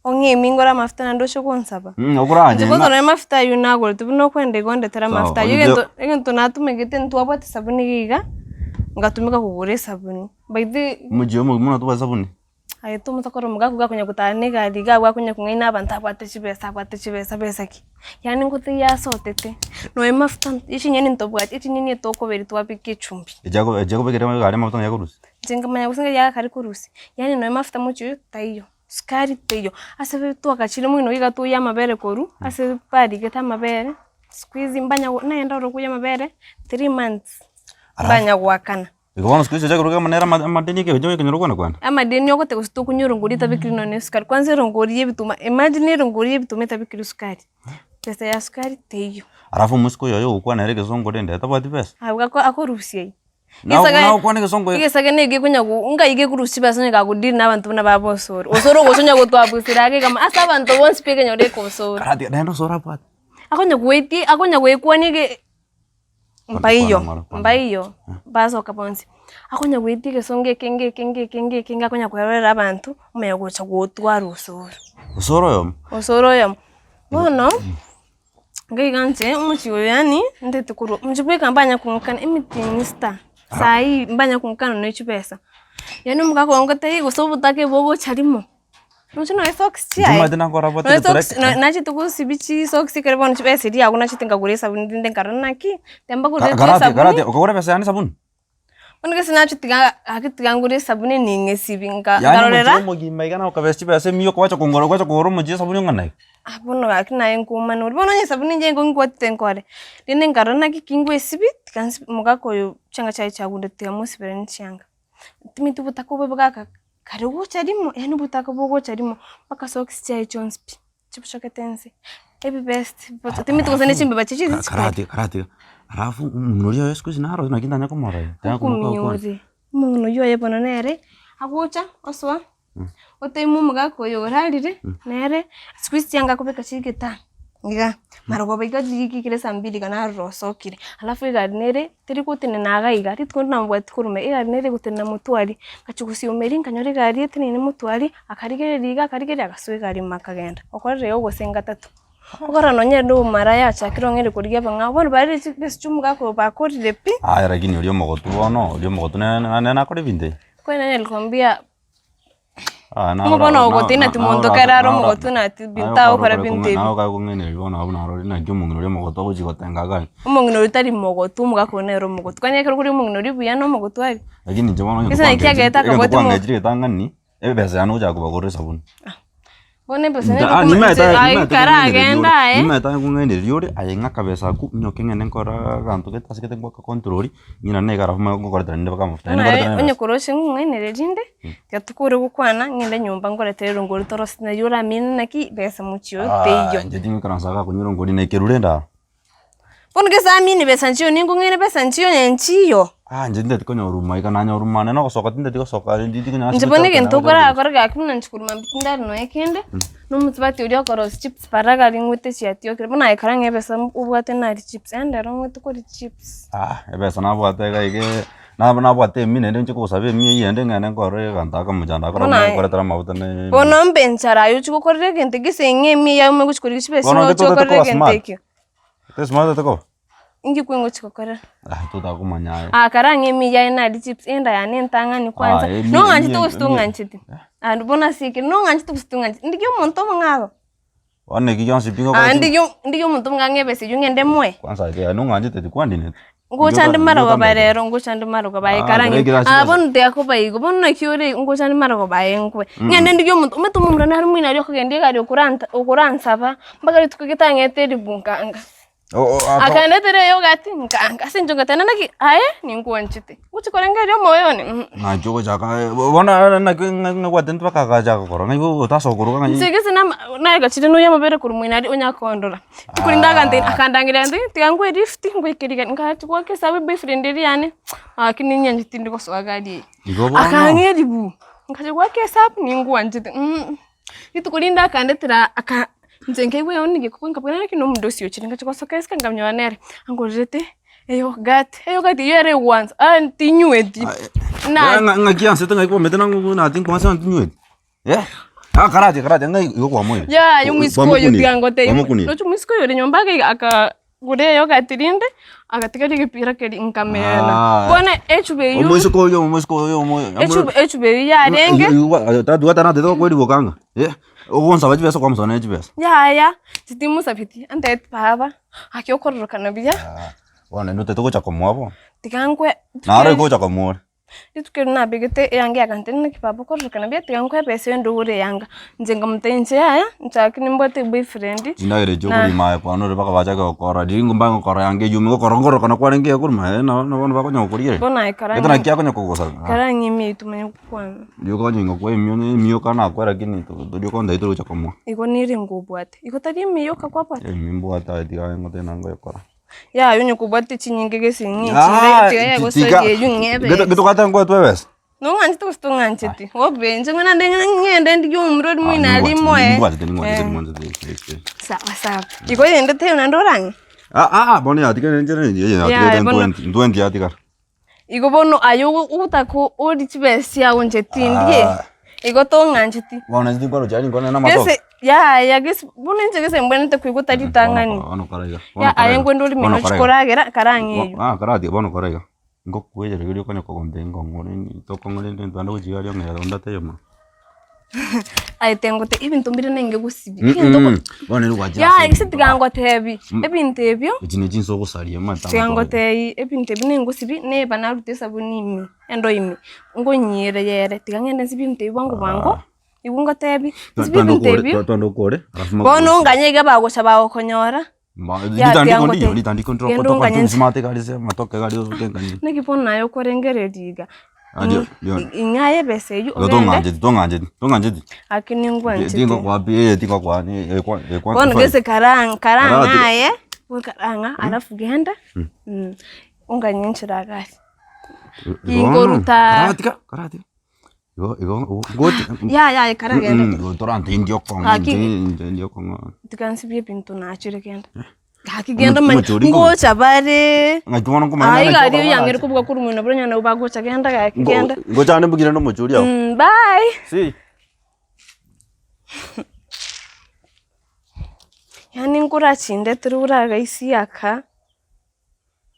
Ong'e ime ngore amafuta naende oche gonsaba. Mm, okoranye Inche ng'a- kwanza nonye amafuta aywo nagorete buna okwenda igo ondetere Sawa, amafuta aywo onde- egento egento natumegete ntwabwate esabuni iga iga, ngatumeka kogora esabuni. By the Omochie omogima buna tobwate esabuni. aye tomosa korora omogaka iga akonya gotara na egari iga abwo akonya kong'aina abanto abwate chibesa abwate chibesa besa ki? Yaani ngoteiyo asotete, nonye mafuta ya chinyeni ntobwati echinyeni etokoberia twabeka echumbi. Echiago echiakobekera egari amafuta ng'a yakorusia. Inche nkamanya gose ng'a yagakare korusia, yaani nonye mafuta mochie oyo taiyo. Sukari teiyo, ase twagachire moino iga toyia amabere korwa ase barigete amabere, siku hizi mbanya naende ore koyia amabere three months, mbanya goakana. Igo bono siku hizi ocha koruga nere ama amadeni ekenyoro ekenyoro kwana kwana. Amadeni ogote gose tokonywa erongori etabekiri nonye na esukari, kwanza erongori ya ebituma, imagine erongori ya ebituma etabekiri sukari, pesa ya sukari teiyo. Alafu omosike oyo oyo ogokwana ere egesongo rende tabwati besa. Abwo ako akorusia aywo. Nao Egesagane nagokwana egesongo egesagane eke konya go ngai gekorusia chibesa onye kagodeal na abanto buna baba osoro, osoro ogocha onya gotwabusera ake igama ase abanto bonsi pi ekenyoro eke osoro. Karati naende osoro abwate. Akonya goetia akonya goekwania ege mbaiyo Kwana ng'ora, kwana. mbaiyo basoka bonsi, akonya goetia egesongo ekenge ekenge ekenge ekenge akonya kwerorera abanto, omanya gocha gotwara osoro. Osoro oyomo. Osoro oyomo, bono. Nkaiga inche omochie oyo yaani ntete korwa inche bweka mbanya kong'akana emetienyi sita, sai mbanya kong'akana ne chibesa, yaani omogaka oyo ngotebia gose obotake bogocha rimo, roche nonye socks chiaye, Omanyete nakora abwate nonye egetore socks no nachete gosibia chisocks ekero bono chibesa eria agwo nachete nkagora esabuni rinde nkarora naki, tembagorereti Karati esabuni. karati okagora ebesa yane esabuni? Bono gese nache tiga gaki tiga ngore esabuni ning'esibi nka Yaani nkarorera. omochie omogima iga nagokabesa chibesa emiya okwacha kongora okwacha kogora omochie esabuni ong'ana iga. Ah bono gaki naye nkoumana ore, bono onye esabuni inche nkoigwetete nkore, rende nkarora naki ki ngoesibi, tiga nsibi omogaka oyo chianga chiaye chiagundete tiga mosiberanie chianga. Timanyeti obotaka obo bogaka kare gocha rimo, yaani obotaka bogocha rimo mpaka socks chiaye chionsi pi. Chibuchokete ense, ebibest, timanyeti gose ne chimbeba chiria chiri chikare. Karatiga karatiga, alafu omong'ina oria oye siku hizi naro naki ntanya komorora iga, ntanya komoka gokwana. Okomiore, omong'ina oywo oye bono nere, agocha osoa, oteima omogaka oyo orarire, nere siku hizi chianga akobeka chigetaa iga, marogoba iga riria saa mbili iga narora osokire, alafu egari nere. Teri gotenena iga iga, rituko rinde namobwati korwa ime, egari nere egotenena motwe aria, ngachia gosioma eria nkanyora egari eteneine motwe aria, akarigereria iga akarigereria agasoa egari ime akagenda, okorire igo gose ngatato. Okorora nonye ere omomaraya achakire ong'eire korigia abang'ao, bono barire chibesa chia omogaka oyo bakorire pi. Aya lakini oria omogotu bono, oria omogotu nere nere nakore ebinto ebi. Kwani nani alikwambia. Ah, Nigo bono ogotenena ati monto kere are omogotu na ati binto agokora binto ebi. Naye okang'ainereria bono abwo narorire naki omong'ina oria omogotu agochia gotenga iga aria. Omong'ina oria tari mogotu, omogaka oria nere omogotu. Kwani ekero kore omong'ina oria buya na omogotu aria? Lakini inche bono Gese naki kiagete egento akabwati omo- kwangechire getang'ani, ebesa yane ogochaka kobagorera esabuni. Bono ebesa nere okomanya aye karagende aye. Nimaete kong'ainereria ore, aye ng'a akabesa akwo, nyoke ng'ende nkore aganto gete ase gete ngoaka control, ng'ina niga alafu manye ngokoretera ninde mpaka amafuta. Bono aye onye koroche ng'ung'ainereria inde, tiga tokore gokwana ng'ende nyomba nkoretere erongori torosie nario oramine naki besa mochie oyo teiyo. Inche tingoikaransa iga konywa erongori na ekerure ende aro. Bono gese amine besa nchiyo ningong'aine besa nchiyo onye nchiyo. Ah inche tinteti konyoruma iga nanyoruma nonye nogosoka tinteti gosoka Inche bono egento okorakore gaki buna inche korwa mambia tindari nonya kende, na omosubati oria okorosia chips paraga aria ng'wete chiatiokire, bono aye kara ng'a ebesa obwate nari chips, yaani rero ng'wete koria chips. Ah ebesa nabwate iga iga nabo nabwate emia naende nche kogosaba emia eywo ende ng'ende nkorore egento aka mochando akore Bono aye- nkoretera amafuta ne Bono mbe enchara aye ochia gokorera egento gese ng'a emia eywo ime gochia korigia chibesa Bono ng'a intwe ochia totete gokorera koba egento smart. ekio. Totete smart totete koba? Inki kweng'ochi gokorera? Ah totakomanya aye. Ah kara ng'a emiya yaye nari chips, enda yane entang'ani kwanza, Ah, emi- nong'anchete emi- gose emi- tong'ancheti? Naende bono ase ekero, nong'anchete gose tong'ancheti? Ndigia omonto omong'ao. Bono eki gionsi pi ngokora Ah chi- ndigia ndigia omonto omong'ao ng'a ebesa eywo ng'ende moe. Kwanza eke nong'anchete tikwandineti. Ngocha nde marogoba rero, ngocha nde marogoba aye Ah, kara ng'e. ekero Ah ase- bono tiga koba igo, bono naki ore igo, ngocha nde marogoba aye nkwe. Ng'ende ndigie omonto, omanyete omomura nare moino aria okogenda egari okoranta okoransaba, mpaka rituko getang'ete eribu nkanga. Akandetera eyogati nkaanga, ase eng'encho ngateba naki aye ninkwanchete, ngochi korengereria omoyo one mh. Ng'aki ogochaka bono naki ng'abwate intwe bakagachaka korora ng'ai otasoka ng'ai. Inche gese nama nagachire nonya amabere korwa moino aria onya kondora, rituko rinde agantebia akandangeria agantebia tiga nkoe lift ngoike rigari, nkachi goaka esabu eboyfriend eria yane, gaki ninyanchete tindi gosoa gari eye. Igo bono. Akang'a eribu, nkachi goaka esabu ninkwanchete mh. Rituko rinde akandetera aka inche nkaigwa eoni egekuba nkabwena naki na omonto ochire ngacha gosoka isiko nkanyora nere, angorerete eyogati, eyogati eywo ere egwansa ah tinyweti. Na Ng'aki ansete ng'aki kwamete nang'o nati nkwansa tinyweti eh, ah karati karati ng'ai igo kwamoire. Yaya omoiseke oyo tiga ngotebie, roche omoiseke oyo ore nyomba iga iga aka Gure eyogati rinde, agatiga rigipira keria nkamena. Bono echuba eywo Omoiseke oyo omoiseke oyo omo- echuba echuba eywo yarenge Tatu atanatete gokweriboka ng'a eh, ogonsaba chibesa kwamosoa ne chibesa. Yaya, titimosabeti, antebeti baba, gaki okororokana buya. Bono naende otagete gocha komoa bono. Tiga nkwe Naro igo ogocha komoa ore. Rituko erio nabegete eyanga yakantebia naki baba okororokana buya tiga nkoe ebesa ende ogore eyanga. Inche nkamotebia inche yaya, inche gaki nimbwate eboyfriend. Chindagera echio okorima aye kwana ore mpaka bachake gokora riria nigo mbaye gokora yanga eywo ime gokora nkororokana kwarenge iga korwa maega nabo nabo bono bakonya gokorigereria. Bono aye kara Gete naki akonya kogosaba. kara ng'a ime tumanye gokwana. Rioka onye ngokwa emio ne emio kana nakwa lakini rioka onde tari gocha komoa. Igo nere ngobwate, igo tari ime yoka kwabwate? Emi mbwate aye tiga ngote nagoekora. Yaya onye kobwate chinyinge gese ng'a echinde tiga yagosaria eywo ng'a ebesa. Getogwate nkoetwa ebesa? Nong'anchete gose tong'ancheti? Obe inche ng'a naende ng'ende ndigie omomura oria moino aria imoe. Ningwanchete ningwanchete ningwanchete. Sawa sawa. Igo eyende teiyo naende orang'e? Ah ah bono yatigara enchera eye Yaya, yatigara bono- ntwenti yatigara. Igo bono aye ogotaka orie chibesa chiago inche tindie, igo tong'ancheti. Bono inche tinkorochi aria nkwane na amatoke. Gese yaya gese bono inche gese mbwenerete koigwa otari ritang'ani. Bono kora iga, bono Ya kora aye iga, nkwende orime bono nochi kora iga. koragera karang'e eywo. Ah karati bono kora iga, ngokweyera riria okonya kogombia enkong'u rende tokong'u rende ntwende gochia aria ong'e onde taiyo mono. Aye tengote ebinto mbire nenge gosibia, egento oko Bono nere gwachire yaya ase gese ebinto tiga aa. ngotebi, ebinto ebio, Echi ne chinsa ogosaria omanyete tiga amatoke. ngotebi ebinto ebi nengosibia neba naruta esabuni ime, endo ime, ngonyiyere yere, tiga ng'ende nsibie ebinto ebi bwango bwango, igo ngotebi, nsibie Twende ebinto okore, ebio, twende okore, alafu bono onganye iga bagocha bagokonyora. Ritandiko Yatiga ndiyo, ngote- ritandiko genda ndiro onganye nse- simate gari ase amatoke gari okenkanie. Naki bono naye okorengereria iga, Ah, ndio, ndio. ing'aye ebesa eywo Igo ogende, tong'ancheti, tong'ancheti, tong'ancheti. gaki ningwanchete. Tingokoa pi, eh, tingokoa ni ekwa ekwa Bono gese karang Karati. karang'aye, bono karang'a alafu genda, onganye nchera iga aria. Ginkoruta. Karatika, karatika. Igo igo goti. Yaya aye karagende. Torantindi okong'u Gaki. inche inche ndi okong'u. Tiga nsibie ebinto nachire genda. Gaki genda omanye Omochori ng'o? ngocha bare. Ng'aki bono nkomanya Aye naki iga aria okong'u oyang'ire arache. kobuga korwa moino buna onye nabo bagocha genda gaki genda. Ngocha ande mbugire na omochori abwo. Bye. Si. Yaani nkorachindetere oragaisia aka.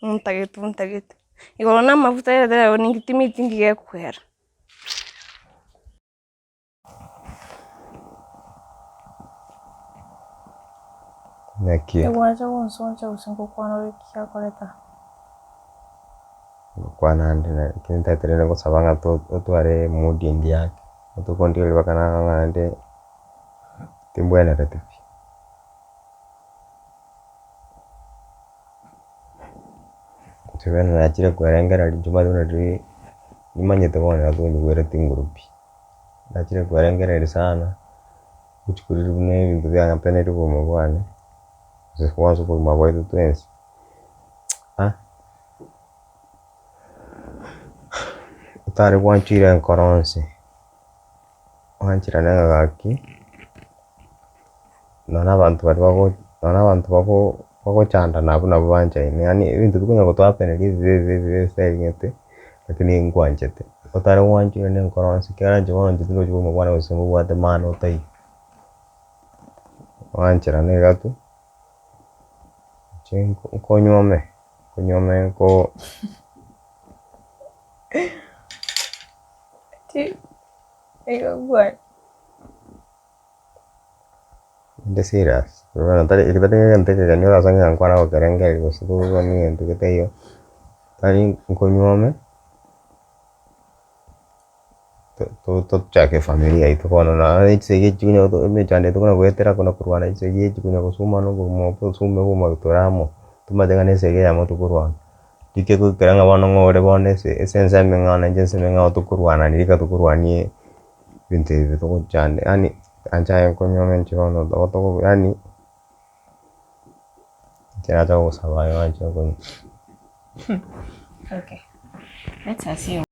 Ntagete ntagete, igoro na amafuta ere tera ninki timiti nki gekwera. Naki? Egwancha gonsoncha gose ngokwana ore ki akoreta? Ngokwana ande na ekero ntaete rende ngosaba ng'a to- otware mood engiya ake, otokontigeria mpaka narora ng'a naende timbwenereti pi. Inche bene nachire kwerengereria inche omanyete buna riria nimanyete bono iga tonyigwereti nguru pi, nachire kwerengereria sana. Rituko riria buna ebinto bianyapeneire obogima bwane, gose bwonsi obogima bwaito twensi, ah, otare gwanchire enkoro onsi, gwancherana ng'a gaki, nonye na abanto baria bago nonye na abanto bago bagochandana abwo nabwo banchaine yaani ebinto bikonya gotohapeneria ebibe ebibe ebibe estyle gete, lakini nkwanchete. Otare gwanchire na enkoro onsi ekiagera inche bono inche tindochi bogima bwane gose mbobwate maana otaiyo. Gwancherana iga tu, inche nkonyuome, nkonyuome nko. Inde serious, bono tari eke tari egento ekegeni orasange ng'a nkwana gokerengereria gose kobua na egento getaiyo, tari nkonyuome, to- tochake efamiri yaito bono naende chisegi echi chikonya goto emechando eye tokona goetera kona korwana chisegi echi konya gosumana obogima obo tosume obogima tore amo, tomanyete ng'a na esegi eyemo tokorwana. Rike goikera ng'a bono ng'a ore bono ase ase ensemo eng'ao nainche ensemo eng'ao tokorwanani rika tokorwanie. Ebinto ebi togochanda yaani anche aye nkonywa inche bono nabo togo yaani inche nacha gogosaba aye oanche konywa. Okay, let's assume.